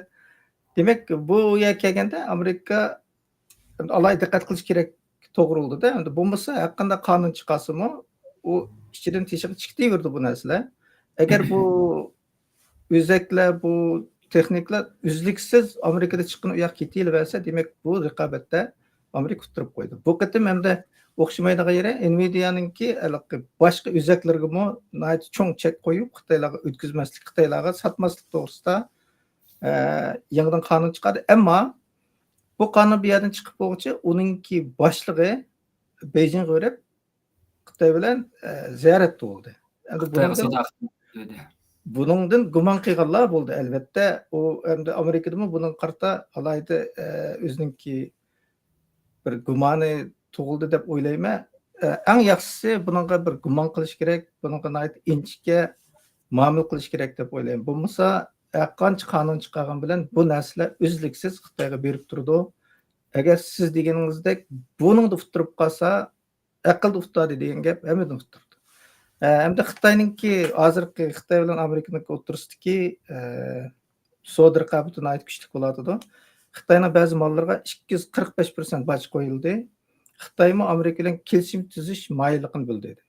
دېمەك، بۇ يەرگە كەلگەندە ئامېرىكا ئەمدى ئالاھىدە دىققەت قىلىش كېرەك توغرۇلدىدا. ئەمدى بولمىسا، ھەرقانداق قانۇن چىقارسىمۇ، ئۇ ئىچىدىن تېشىغا چىقىۋېرىدۇ بۇ نەرسىلەر. ئەگەر بۇ ئۆزەكلەر، بۇ تېخنىكىلار ئۈزلۈكسىز ئامېرىكىدا چىققىنى ئۇ ياققا كېتىۋېرىۋەرسە، دېمەك، بۇ رىقابەتتە ئامېرىكا ئۇتتۇرۇپ قويدى. بۇ قېتىم ھەمدە ئوخشىمايدىغان يېرى، ئېنۋىدىيانىڭكى ھېلىقى باشقا ئۆزەكلىرىگىمۇ ناھايىتى چوڭ چەك قويۇپ، خىتايلارغا ئۆتكۈزمەسلىك، خىتايلارغا ساتماسلىق توغرىسىدا، ئە، يېڭىدىن قانۇن چىقاردى. ئەمما بۇ قانۇن بۇ يەردىن چىقىپ بولغۇچە، ئۇنىڭكى باشلىقى بېيجىڭغا بېرىپ، خىتاي بىلەن، ئە، زىيارەتتە بولدى. ئەمدى خىتايغا بۇنىڭدىن، ساداقەت بىلدۈردى. بۇنىڭدىن گۇمان قىلغانلار بولدى، ئەلۋەتتە. ئۇ ئەمدى ئامېرىكىدىمۇ بۇنىڭغا قارىتا ئالاھىدە، ئە، ئۆزىنىڭكى بىر گۇمانى تۇغۇلدى دەپ ئويلايمەن. ئە، ئەڭ ياخشىسى بۇنىڭغا بىر گۇمان قىلىش كېرەك، بۇنىڭغا ناھايىتى ئىنچىكە مۇئامىلە قىلىش كېرەك دەپ ئويلايمەن. بولمىسا، ھەرقانچە قانۇن چىقارغان بىلەن بۇ نەرسىلەر ئۈزلۈكسىز خىتايغا بېرىپ تۇرىدۇ. ئەگەر سىز دېگىنىڭىزدەك بۇنىڭدا ئۇتتۇرۇپ قالسا، ئەقىلدە ئۇتتۇردى دېگەن گەپ ھەممىدىن ئۇتتۇردى. ئە، ئەمدى خىتاينىڭكى ھازىرقى، خىتاي بىلەن ئامېرىكىنىڭكى ئوتتۇرىسىدىكى، ئە، سودا رىقابىتى ناھايىتى كۈچلۈك بولۇۋاتىدۇ. خىتاينىڭ بەزى ماللىرىغا ئىككى يۈز قىرىق بەش پىرسەنت باج قويۇلدى. خىتايمۇ ئامېرىكا بىلەن كېلىشىم تۈزۈش مايىللىقىنى بىلدۈردى.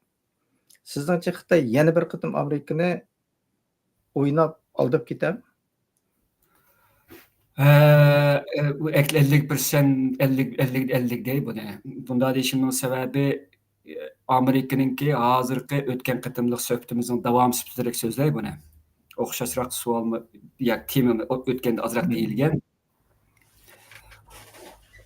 سىزنىڭچە خىتاي يەنە بىر قېتىم ئامېرىكىنى ئويناپ، ئالداپ كېتەم؟ ئە، ئە، ئۇ ئەك-، ئەللىك پىرسەنت، ئەللىك، ئەللىك، ئەللىك دەي بۇنى. بۇنداق دېيىشىمنىڭ سەۋەبى، ئامېرىكىنىڭكى ھازىرقى ئۆتكەن قېتىملىق سۆھبىتىمىزنىڭ داۋامى سۈپىتىدەك سۆزلەي بۇنى. ئوخشاشراق سوئالمۇ ياكى تېمىمۇ ئۆ-، ئۆتكەندە ئازراق دېيىلگەن.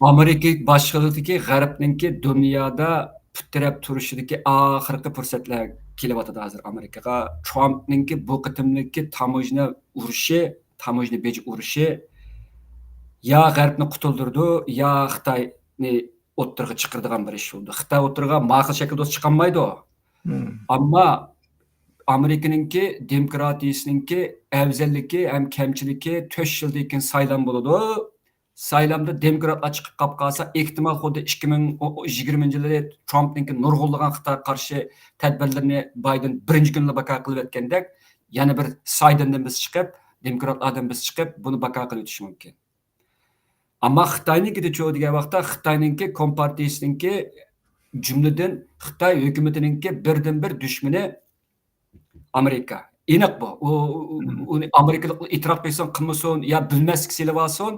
ئامېرىكا باشچىلىقىدىكى غەربنىڭكى دۇنيادا پۇت تىرەپ تۇرۇشىدىكى ئاخىرقى پۇرسەتلەر كېلىۋاتىدۇ ھازىر ئامېرىكىغا. ترامپنىڭكى بۇ قېتىملىقى تاموژنا ئۇرۇشى، تاموژنا بېجى ئۇرۇشى يا غەربنى قۇتۇلدۇرىدۇ، يا خىتاينى ئوتتۇرىغا چىقىرىدىغان بىر ئىش بولىدۇ. خىتاي ئوتتۇرىغا ماقۇل شەكىلدە چىقالمايدۇ. مم. ئەمما ئامېرىكىنىڭكى دېموكراتىيىسىنىڭكى ئەۋزەللىكى ھەم كەمچىلىكى، تۆت يىلدىن كېيىن سايلام بولىدۇ. سايلامدا دېموكراتلار چىقىپ قاپ قالسا، ئېھتىمال خۇددى ئىككى مىڭ يىگىرمىنچى يىلى ترامپنىڭكى نۇرغۇنلىغان خىتايغا قارشى تەدبىرلىرىنى بايدېن بىرىنچى كۈنلا بىكار قىلىۋەتكەندەك، يەنە بىر سايدىندىن بىرسى چىقىپ، دېموكراتلاردىن بىرسى چىقىپ، بۇنى بىكار قىلىۋېتىشى مۇمكىن. ئەمما خىتاينىڭكىدە چۇ دېگەن ۋاقىتتا، خىتاينىڭكى كومپارتىيىسىنىڭكى، جۈملىدىن خىتاي ھۆكۈمىتىنىڭكى بىردىنبىر دۈشمىنى ئامېرىكا. ئېنىق بۇ. ئۇ، ئۇ، ئۇ، ئۇنى ئامېرىكىلىقلار ئېتىراپ قىلسۇن، قىلمىسۇن يا بىلمەسلىك سېلىۋالسۇن،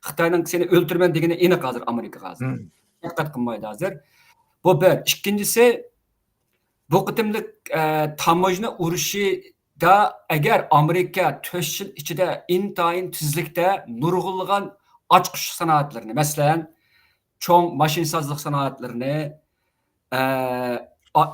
خىتاينىڭ سېنى ئۆلتۈرىمەن دېگىنى ئېنىق ھازىر ئامېرىكىغا ھازىر. ھەقىقەت قىلمايدۇ ھازىر. بۇ بىر. ئىككىنچىسى، بۇ قېتىملىق، ئە، تاموژنا ئۇرۇشىدا ئەگەر ئامېرىكا تۆت يىل ئىچىدە ئىنتايىن تېزلىكتە نۇرغۇنلىغان ئاچقۇچ سانائەتلىرىنى، مەسىلەن، چوڭ ماشىنىسازلىق سانائەتلىرىنى، ئە، ئا-،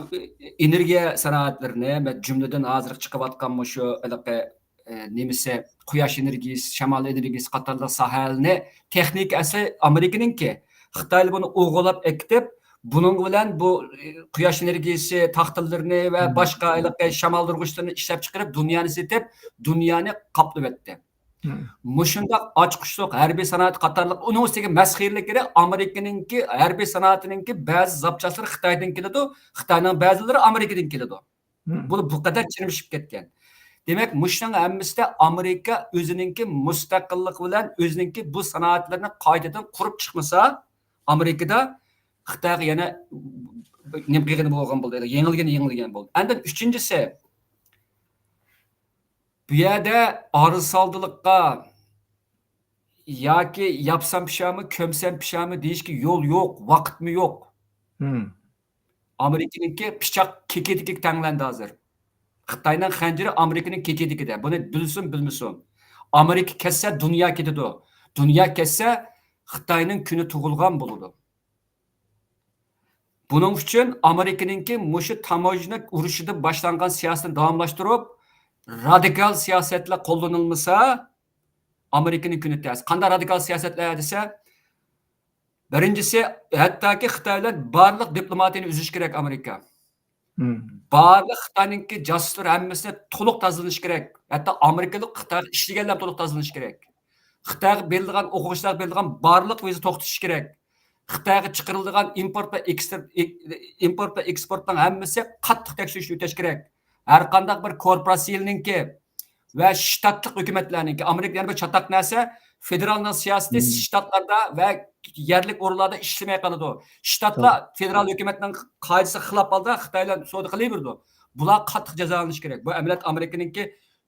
ئېنېرگىيە سانائەتلىرىنى، جۈملىدىن ھازىر چىقىۋاتقان مۇشۇ ھېلىقى، ئە، نېمىسى، قۇياش ئېنېرگىيىسى، شامال ئېنېرگىيىسى قاتارلىق ساھەلەرنى، تېخنىكا ئەسلى ئامېرىكىنىڭكى. خىتايلار بۇنى ئوغۇرلاپ ئەكېتىپ، بۇنىڭ بىلەن بۇ، ئە، قۇياش ئېنېرگىيىسى تاختىلىرىنى ۋە باشقا ھېلىقى شامالدۇرغۇچلىرىنى ئىشلەپچىقىرىپ، دۇنيانى سېتىپ، دۇنيانى قاپلىۋەتتى. مۇشۇنداق ئاچقۇچلۇق ھەربىي سانائەت قاتارلىق، ئۇنىڭ ئۈستىگە مەسخىرىلىكلىرى ئامېرىكىنىڭكى ھەربىي سانائىتىنىڭكى بەزى زاپچاسلىرى خىتايدىن كېلىدۇ، خىتاينىڭ بەزىلىرى ئامېرىكىدىن كېلىدۇ. بۇ، بۇ قەدەر چىرمىشىپ كەتكەن. دېمەك، مۇشۇنىڭ ھەممىسىدە ئامېرىكا ئۆزىنىڭكى مۇستەقىللىقى بىلەن ئۆزىنىڭكى بۇ سانائەتلىرىنى قايتىدىن قۇرۇپ چىقمىسا، ئامېرىكىدا خىتايغا يەنە نېمە قىلغىنى بولغان بولدى، يېڭىلگىنى يېڭىلگەن بولدى. ئاندىن ئۈچىنچىسى، بۇ يەردە ئارىسالدىلىققا ياكى ياپسام پىشامۇ، كۆمسەم پىشامۇ دېيىشكە يول يوق، ۋاقىتمۇ يوق. ئامېرىكىنىڭكى پىچاق كېكىدىكىگە تەڭلەندى ھازىر. خىتاينىڭ خەنجىرى ئامېرىكىنىڭ كېكىدىكىدە. بۇنى بىلسۇن، بىلمىسۇن. ئامېرىكا كەتسە، دۇنيا كېتىدۇ. دۇنيا كەتسە، خىتاينىڭ كۈنى تۇغۇلغان بولىدۇ. بۇنىڭ ئۈچۈن ئامېرىكىنىڭكى مۇشۇ تاموژنا ئۇرۇشىدىن باشلانغان سىياسىتىنى داۋاملاشتۇرۇپ، رادىكال سىياسەتلەر قوللىنىلمىسا، ئامېرىكىنىڭ كۈنى تەس. قانداق رادىكال سىياسەتلەر دېسە، بىرىنچىسى، ھەتتاكى خىتاي بىلەن بارلىق دىپلوماتىيىنى ئۈزۈش كېرەك ئامېرىكا. بارلىق خىتاينىڭكى جاسۇسلىرى ھەممىسى تولۇق تازىلىنىشى كېرەك. ھەتتا ئامېرىكىلىق خىتايغا ئىشلىگەنلەر تولۇق تازىلىنىشى كېرەك. خىتايغا بېرىلىدىغان، ئوقۇغۇچىلارغا بېرىلىدىغان بارلىق ۋىزا توختىتىشى كېرەك. خىتايغا چىقىرىلىدىغان ئىمپورت ۋە ئېكستر-، ئىمپورت ۋە ئېكسپورتنىڭ ھەممىسى قاتتىق تەكشۈرۈشتىن ئۆتۈش كېرەك. ھەر قانداق بىر كورپوراتسىيىنىڭكى ۋە شتاتلىق ھۆكۈمەتلەرنىڭكى، ئامېرىكىدا يەنە بىر چاتاق نەرسە، فېدېرالنىڭ سىياسىتى شتاتلاردا ۋە يەرلىك ئورۇنلاردا ئىشلىمەي قالىدۇ. شتاتلار فېدېرال ھۆكۈمەتنىڭ قائىدىسىگە خىلاپ ھالدا خىتاي بىلەن سودا قىلىۋېرىدۇ. بۇلار قاتتىق جازالىنىشى كېرەك. بۇ ئەمەلىيەتتە ئامېرىكىنىڭكى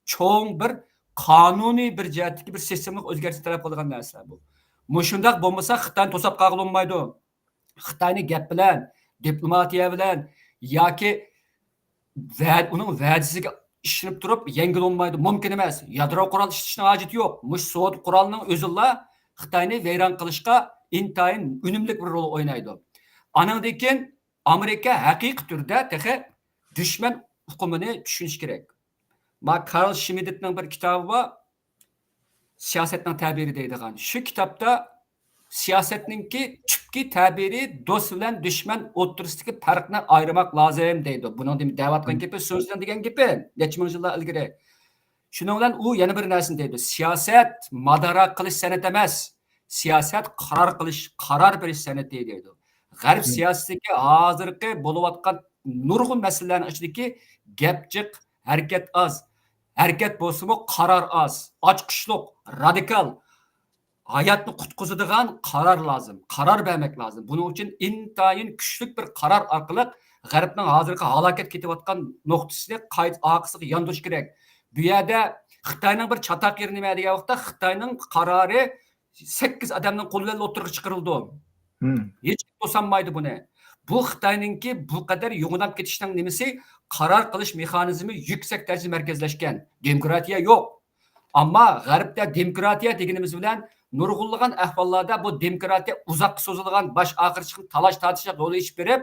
چوڭ بىر قانۇنىي بىر جەھەتتىكى بىر سىستېمىلىق ئۆزگەرتىش تەلەپ قىلىدىغان نەرسىلەر بۇ. مۇشۇنداق بولمىسا، خىتاينى توساپ قالغىلى بولمايدۇ. خىتاينى گەپ بىلەن، دىپلوماتىيە بىلەن ياكى ۋە-، ئۇنىڭ ۋەدىسىگە ئىشىنىپ تۇرۇپ يەڭگىلى بولمايدۇ. مۇمكىن ئەمەس. يادرو قورال ئىشلىتىشنىڭ ھاجىتى يوق. مۇشۇ سودا قورالىنىڭ ئۆزىلا خىتاينى ۋەيران قىلىشقا ئىنتايىن ئۈنۈملۈك بىر رول ئوينايدۇ. ئانىڭدىن كېيىن ئامېرىكا ھەقىقىي تۈردە تېخى دۈشمەن ئۇقۇمىنى چۈشىنىشى كېرەك. ما كارل شمىدتنىڭ بىر كىتابى بار، سىياسەتنىڭ تەبىرى دەيدىغان. شۇ كىتابتا سىياسەتنىڭكى تۈپكى تەبىرى دوست بىلەن دۈشمەن ئوتتۇرىسىدىكى پەرقنى ئايرىماق لازىم دەيدۇ. بۇنىڭ دېم-، دەۋاتقان گېپى سۇنسىنىڭ دېگەن گېپى نەچچە مىڭ يىللار ئىلگىرى. شۇنىڭ بىلەن ئۇ يەنە بىر نەرسىنى دەيدۇ. سىياسەت مادارا قىلىش سەنئىتى ئەمەس. سىياسەت قارار قىلىش، قارار بېرىش سەنئىتى دەيدۇ. غەرب سىياسىتىدىكى ھازىرقى بولۇۋاتقان نۇرغۇن مەسىلىلەرنىڭ ئىچىدىكى گەپ جىق، ھەرىكەت ئاز. ھەرىكەت بولسىمۇ قارار ئاز، ئاچقۇچلۇق، رادىكال، ھاياتنى قۇتقۇزىدىغان قارار لازىم، قارار بەرمەك لازىم. بۇنىڭ ئۈچۈن ئىنتايىن كۈچلۈك بىر قارار ئارقىلىق غەربنىڭ ھازىرقى ھالاكەت كېتىۋاتقان نۇقتىسىنى قايتا ئارقىسىغا ياندۇرۇش كېرەك. بۇ يەردە خىتاينىڭ بىر چاتاق يېرى نېمە دېگەن ۋاقىتتا، خىتاينىڭ قارارى سەككىز ئادەمنىڭ قولى بىلەن ئوتتۇرىغا چىقىرىلىدۇ. ھېچ كىم توسالمايدۇ بۇنى. بۇ خىتاينىڭكى بۇ قەدەر يوغىناپ كېتىشنىڭ نېمىسى، قارار قىلىش مېخانىزمى يۈكسەك دەرىجىدە مەركەزلەشكەن. دېموكراتىيە يوق. ئەمما غەربتە دېموكراتىيە دېگىنىمىز بىلەن نۇرغۇنلىغان ئەھۋاللاردا بۇ دېموكراتىيە ئۇزاققا سوزۇلىدىغان، باش ئاخىرى چىقىپ تالاش تارتىشلىق رولى ئېلىپ بېرىپ،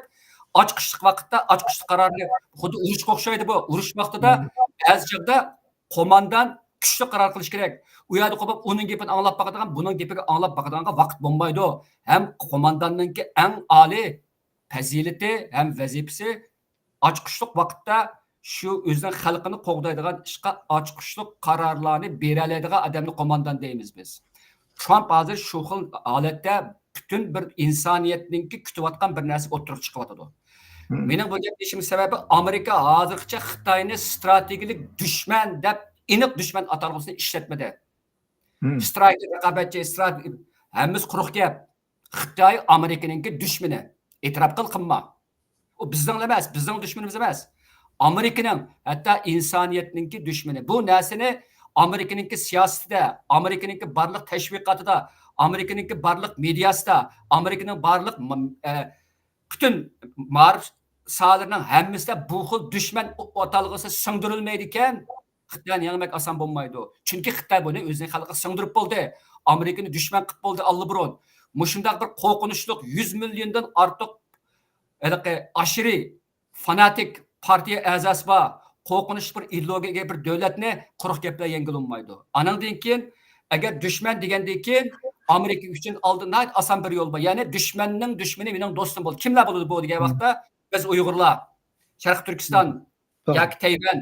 ئاچقۇچلۇق ۋاقىتتا ئاچقۇچلۇق قارارنى خۇددى ئۇرۇشقا ئوخشايدۇ بۇ. ئۇرۇش ۋاقتىدا بەزى چاغدا قوماندان كۈچلۈك قارار قىلىش كېرەك. ئۇ يەردە قوپۇپ ئۇنىڭ گېپىنى ئاڭلاپ باقىدىغان، بۇنىڭ گېپىگە ئاڭلاپ باقىدىغانغا ۋاقىت بولمايدۇ. ھەم قومانداننىڭكى ئەڭ ئالىي پەزىلىتى ھەم ۋەزىپىسى ئاچقۇچلۇق ۋاقىتتا شۇ ئۆزىنىڭ خەلقىنى قوغدايدىغان ئىشقا ئاچقۇچلۇق قارارلارنى بېرەلەيدىغان ئادەمنى قوماندان دەيمىز بىز. ترامپ ھازىر شۇ خىل ھالەتتە پۈتۈن بىر ئىنسانىيەتنىڭكى كۈتۈۋاتقان بىر نەرسە ئوتتۇرىغا چىقىۋاتىدۇ. مېنىڭ بۇ گەپ دېيىشىمنىڭ سەۋەبى، ئامېرىكا ھازىرغىچە خىتاينى ستراتېگىيەلىك دۈشمەن دەپ ئېنىق دۈشمەن ئاتالغۇسىنى ئىشلەتمىدى. ستراتېگىيە، رىقابەتچى، ستراتېگىيە، ھەممىسى قۇرۇق گەپ. خىتاي ئامېرىكىنىڭكى دۈشمىنى. ئېتىراپ قىل، قىلما. ئۇ بىزنىڭلا ئەمەس، بىزنىڭ دۈشمىنىمىز ئەمەس. ئامېرىكىنىڭ، ھەتتا ئىنسانىيەتنىڭكى دۈشمىنى. بۇ نەرسىنى ئامېرىكىنىڭكى سىياسىتىدە، ئامېرىكىنىڭكى بارلىق تەشۋىقاتىدا، ئامېرىكىنىڭكى بارلىق مېدىياسىدا، ئامېرىكىنىڭ بارلىق م-، ئە، پۈتۈن مائارىپ ساھەلىرىنىڭ ھەممىسىدە بۇ خىل دۈشمەن ئاتالغۇسى سىڭدۈرۈلمەيدىكەن، خىتاينى يەڭمەك ئاسان بولمايدۇ. چۈنكى خىتاي بۇنى ئۆزىنىڭ خەلقىگە سىڭدۈرۈپ بولدى. ئامېرىكىنى دۈشمەن قىلىپ بولدى ئاللىبۇرۇن. مۇشۇنداق بىر قورقۇنچلۇق يۈز مىليوندىن ئارتۇق ھېلىقى ئاشىرى فاناتىك پارتىيە ئەزاسى بار، قورقۇنچلۇق بىر ئىدېئولوگىيەگە بىر دۆلەتنى قۇرۇق گەپ بىلەن يەڭگىلى بولمايدۇ. ئانىڭدىن كېيىن، ئەگەر دۈشمەن دېگەندىن كېيىن، ئامېرىكا ئۈچۈن ئالدىن ناھايىتى ئاسان بىر يول بار. يەنى دۈشمەننىڭ دۈشمىنى مېنىڭ دوستۇم بولىدۇ. كىملەر بولىدۇ بۇ دېگەن ۋاقىتتا، بىز ئۇيغۇرلار، شەرقىي تۈركىستان ياكى تەيۋەن،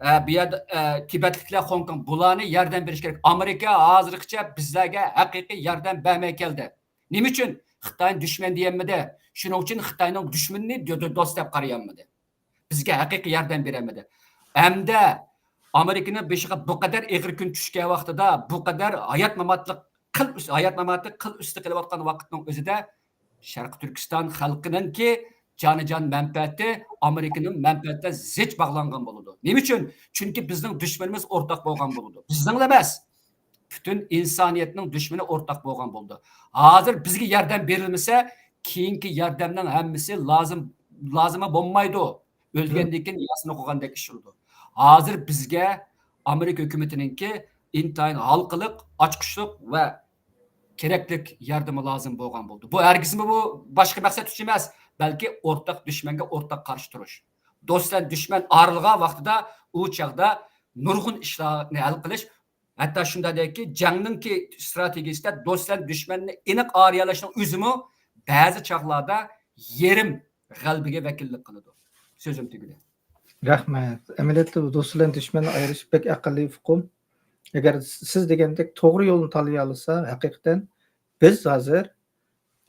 ئە، بۇ يەردە، ئە، تىبەتلىكلەر، خوڭكوڭ، بۇلارنى ياردەم بېرىش كېرەك. ئامېرىكا ھازىرغىچە بىزلەرگە ھەقىقىي ياردەم بەرمەي كەلدى. نېمە ئۈچۈن؟ خىتاينى دۈشمەن دېيەلمىدى. شۇنىڭ ئۈچۈن خىتاينىڭ دۈشمىنىنى دو-، دو-، دوست دەپ قارىيالمىدى. بىزگە ھەقىقىي ياردەم بېرەلمىدى. ھەمدە ئامېرىكىنىڭ بېشىغا بۇ قەدەر ئېغىر كۈن چۈشكەن ۋاقتىدا، بۇ قەدەر ھايات ماماتلىق قىل ئۈست-، ھايات ماماتى قىل ئۈستى قىلىۋاتقان ۋاقىتنىڭ ئۆزىدە شەرقىي تۈركىستان خەلقىنىڭكى جانىجان مەنپەئەتى ئامېرىكىنىڭ مەنپەئەتىگە زىچ باغلانغان بولىدۇ. نېمە ئۈچۈن؟ چۈنكى بىزنىڭ دۈشمىنىمىز ئورتاق بولغان بولىدۇ. بىزنىڭلا ئەمەس، پۈتۈن ئىنسانىيەتنىڭ دۈشمىنى ئورتاق بولغان بولىدۇ. ھازىر بىزگە ياردەم بېرىلمىسە، كېيىنكى ياردەمنىڭ ھەممىسى لازىم، لازىمى بولمايدۇ. ئۆلگەندىن كېيىن ياسىنى ئوقۇغاندەك ئىش بولىدۇ. ھازىر بىزگە ئامېرىكا ھۆكۈمىتىنىڭكى ئىنتايىن ھالقىلىق، ئاچقۇچلۇق ۋە كېرەكلىك ياردىمى لازىم بولغان بولىدۇ. بۇ ھەرگىزمۇ بۇ باشقا مەقسەت ئۈچۈن ئەمەس، بەلكى ئورتاق دۈشمەنگە ئورتاق قارشى تۇرۇش. دوست بىلەن دۈشمەن ئايرىلغان ۋاقتىدا ئۇ چاغدا نۇرغۇن ئىشلارنى ھەل قىلىش، ھەتتا شۇنداق دەيلىكى، جەڭنىڭكى ئىستراتېگىيىسىدە دوست بىلەن دۈشمەننى ئېنىق ئايرىيالاشنىڭ ئۆزىمۇ بەزى چاغلاردا يېرىم غەلىبىگە ۋەكىللىك قىلىدۇ. سۆزۈم تۈگىدى. رەھمەت. ئەمەلىيەتتە بۇ دوست بىلەن دۈشمەننى ئايرىش بەك ئەقەللىي ئۇقۇم. ئەگەر سىز دېگەندەك توغرا يولنى تاللىيالىسا، ھەقىقەتەن بىز ھازىر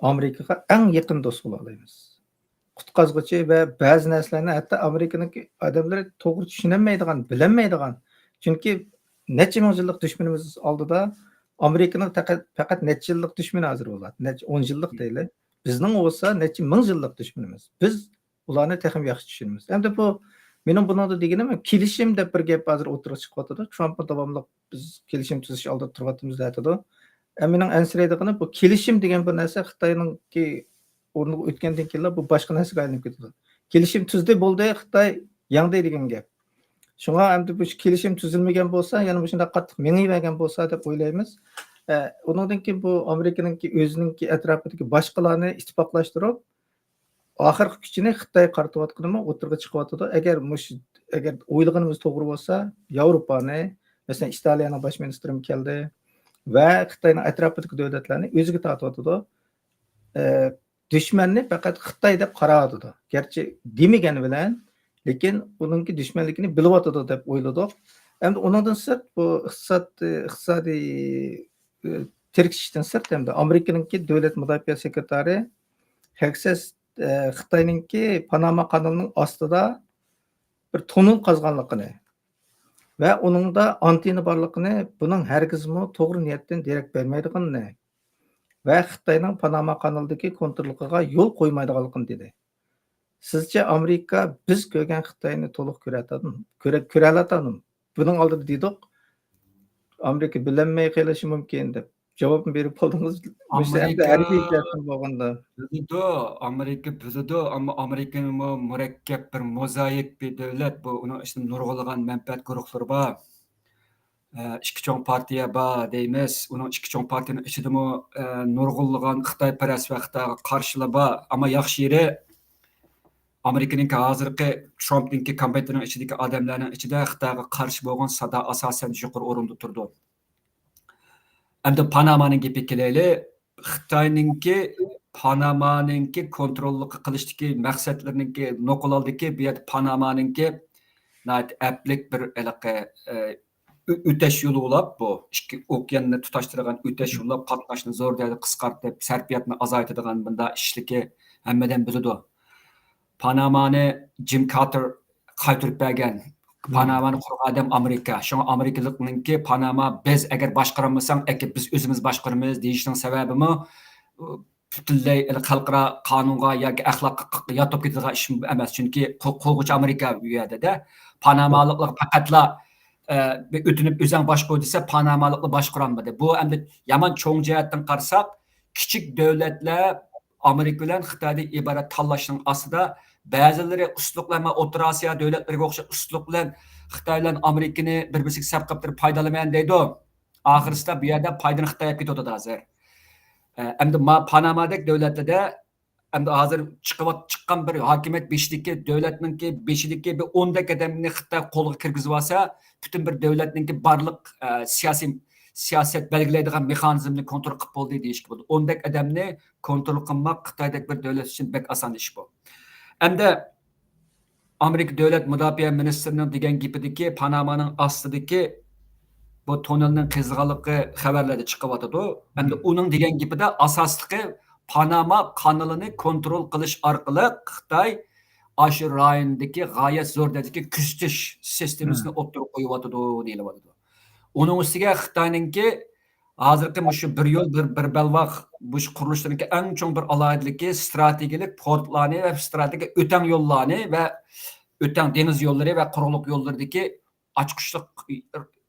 ئامېرىكىغا ئەڭ يېقىن دوست بولالايمىز. قۇتقازغۇچى ۋە بەزى نەرسىلەرنى ھەتتا ئامېرىكىنىڭكى ئادەملىرى توغرا چۈشىنەلمەيدىغان، بىلەلمەيدىغان. چۈنكى نەچچە مىڭ يىللىق دۈشمىنىمىز ئالدىدا ئامېرىكىنىڭ پەقەت، پەقەت نەچچە يىللىق دۈشمىنى ھازىر بولاتتى. نەچچە ئون يىللىق دەيلى. بىزنىڭ بولسا نەچچە مىڭ يىللىق دۈشمىنىمىز. بىز ئۇلارنى تېخىمۇ ياخشى چۈشىنىمىز. ئەمدى بۇ مېنىڭ بۇنىڭدا دېگىنىم كېلىشىم دەپ بىر گەپ ھازىر ئوتتۇرىغا چىقىۋاتىدۇ. ترامپمۇ داۋاملىق بىز كېلىشىم تۈزۈش ئالدىدا تۇرۇۋاتىمىز دەۋاتىدۇ. ئە، مېنىڭ ئەنسىرەيدىغىنىم بۇ كېلىشىم دېگەن بىر نەرسە خىتاينىڭكى ئورنىغا ئۆتكەندىن كېيىنلا بۇ باشقا نەرسىگە ئايلىنىپ كېتىدۇ. كېلىشىم تۈزدى بولدى، خىتاي يەڭدى دېگەن گەپ. شۇڭا ئەمدى بۇ كېلىشىم تۈزۈلمىگەن بولسا، يەنە مۇشۇنداق قاتتىق مېڭىۋەرگەن بولسا دەپ ئويلايمىز. ئە، ئۇنىڭدىن كېيىن بۇ ئامېرىكىنىڭكى ئۆزىنىڭكى ئەتراپىدىكى باشقىلارنى ئىتتىپاقلاشتۇرۇپ، ئاخىرقى كۈچىنى خىتايغا قارىتىۋاتقىنىمۇ ئوتتۇرىغا چىقىۋاتىدۇ. ئەگەر مۇش-، ئەگەر ئويلىغىنىمىز توغرا بولسا، ياۋروپانى، مەسىلەن، ئىتالىيەنىڭ باش مىنىستىرىمۇ كەلدى ۋە خىتاينىڭ ئەتراپىدىكى دۆلەتلەرنى ئۆزىگە تارتىۋاتىدۇ. ئە، دۈشمەننى پەقەت خىتاي دەپ قاراۋاتىدۇ. گەرچە دېمىگەن بىلەن، لېكىن ئۇنىڭكى دۈشمەنلىكىنى بىلىۋاتىدۇ دەپ ئويلىدۇق. ئەمدى ئۇنىڭدىن سىرت، بۇ ئىقتىساد، ئىقتىسادىي، ئە، تىركىشىشتىن سىرت، ئەمدى ئامېرىكىنىڭكى دۆلەت مۇداپىئە سېكرېتارى ھېگسېس، ئە، خىتاينىڭكى پاناما قانىلىنىڭ ئاستىدا بىر توننېل قازغانلىقىنى ۋە ئۇنىڭدا ئانتېننا بارلىقىنى، بۇنىڭ ھەرگىزمۇ توغرا نىيەتتىن دېرەك بەرمەيدىغىنىنى ۋە خىتاينىڭ پاناما قانىلىدىكى كونتروللۇقىغا يول قويمايدىغانلىقىنى دېدى. سىزچە ئامېرىكا بىز كۆرگەن خىتاينى تولۇق كۆرەتتىمۇ؟ كۆرە-، كۆرەلەتتىمۇ؟ بۇنىڭ ئالدىدا دېدۇق، ئامېرىكا بىلەلمەي قېلىشى مۇمكىن دەپ جاۋابنى بېرىپ بولدىڭىز. مۇشۇ ئەمدى ئامېرىكا ھەربىي جەھەتتىن بولغاندا. بىلىدۇ، ئامېرىكا بىلىدۇ، ئەمما ئامېرىكىمۇ مۇرەككەپ بىر موزايىك بىر دۆلەت. بۇ، ئۇنىڭ ئىچىدە نۇرغۇنلىغان مەنپەئەت گۇرۇھلىرى بار. ئە، ئىككى چوڭ پارتىيە بار دەيمىز. ئۇنىڭ ئىككى چوڭ پارتىيەنىڭ ئىچىدىمۇ، ئە، نۇرغۇنلىغان خىتايپەرەس ۋە خىتايغا قارشىلار بار. ئەمما ياخشى يېرى، ئامېرىكىنىڭكى ھازىرقى ترامپنىڭكى كابىنېتىنىڭ ئىچىدىكى ئادەملەرنىڭ ئىچىدە خىتايغا قارشى بولغان سادا ئاساسەن يۇقىرى ئورۇندا تۇرىدۇ. ئەمدى پانامانىڭ گېپىگە كېلەيلى. خىتاينىڭكى پانامانىڭكى كونتروللۇق قىلىشتىكى مەقسەتلىرىنىڭكى نوقۇل ھالدىكى بۇ يەردە پانامانىڭكى ناھايىتى ئەپلىك بىر ھېلىقى، ئە، ئۆ-، ئۆتەش يولى بولاپ، بۇ ئىككى ئوكياننى تۇتاشتۇرىدىغان ئۆتەش يولى بولاپ، قاتناشنى زور دەرىجىدە قىسقارتىپ، سەرپىياتنى ئازايتىدىغان بۇنداق ئىشلىكى ھەممىدىن بىلىدۇ. پانامانى جىم كارتېر قايتۇرۇپ بەرگەن. پانامانى قۇرغان ئادەم ئامېرىكا. شۇڭا ئامېرىكىلىقنىڭكى پاناما بىز ئەگەر باشقۇرالمىساق، ئەكە بىز ئۆزىمىز باشقۇرىمىز دېيىشنىڭ سەۋەبىمۇ، پۈتۈنلەي خەلقئارا قانۇنغا ياكى ئەخلاققا ياتىپ كېتىدىغان ئىش ئەمەس. چۈنكى قۇ-، قۇرغۇچى ئامېرىكا بۇ يەردە-دە. پانامالىقلار پەقەتلا، ئە، بىر ئۆتۈنۈپ ئۆزەڭ باشقۇر دېسە، پانامالىقلار باشقۇرالمىدى. بۇ ئەمدى يامان چوڭ جەھەتتىن قارىساق، كىچىك دۆلەتلەر ئامېرىكا بىلەن خىتايدىن ئىبارەت تاللاشنىڭ ئاستىدا، بەزىلىرى ئۇستىلىق بىلەن، مانا ئوتتۇرا ئاسىيا دۆلەتلىرىگە ئوخشاش ئۇستىلىق بىلەن خىتاي بىلەن ئامېرىكىنى بىر-بىرسىگە سەپ قىلىپ تۇرۇپ پايدىلىنىمەن دەيدۇ. ئاخىرسىدا بۇ يەردە پايدىنى خىتاي ئېلىپ كېتىۋاتىدۇ ھازىر. ئەمدى ما-، پانامادەك دۆلەتلەردە، ئەمدى ھازىر چىقىۋات-، چىققان بىر ھاكىمىيەت بېشىدىكى دۆلەتنىڭكى بېشىدىكى بىر ئوندەك ئادەمنى خىتاي قولغا كىرگۈزۈۋالسا، پۈتۈن بىر دۆلەتنىڭكى بارلىق، ئە، سىياسىي، سىياسەت بەلگىلەيدىغان مېخانىزمنى كونترول قىلىپ بولدى دېيىشكە بولىدۇ. ئوندەك ئادەمنى كونترول قىلماق خىتايدەك بىر دۆلەت ئۈچۈن بەك ئاسان ئىش بۇ. ئەمدى ئامېرىكا دۆلەت مۇداپىئە مىنىستىرىنىڭ دېگەن گېپىدىكى، پانامانىڭ ئاستىدىكى بۇ توننېلنىڭ قېزىلغانلىقى خەۋەرلەردە چىقىۋاتىدۇ. ئەمدى ئۇنىڭ دېگەن گېپىدە ئاساسلىقى پاناما قانىلىنى كونترول قىلىش ئارقىلىق خىتاي ئاشۇ رايوندىكى غايەت زور دەرىجىدىكى كۆزىتىش سىستېمىسىنى ئوتتۇرىغا قويۇۋاتىدۇ دېيىلىۋاتىدۇ. ئۇنىڭ ئۈستىگە خىتاينىڭكى ھازىرقى مۇشۇ بىر يول، بىر، بىر بەلباغ، مۇشۇ قۇرۇلۇشلىرىنىڭكى ئەڭ چوڭ بىر ئالاھىدىلىكى، ستراتېگىيەلىك پورتلارنى ۋە ستراتېگىيە ئۆتەڭ يوللارنى ۋە ئۆتەڭ دېڭىز يوللىرى ۋە قۇرۇقلۇق يوللىرىدىكى ئاچقۇچلۇق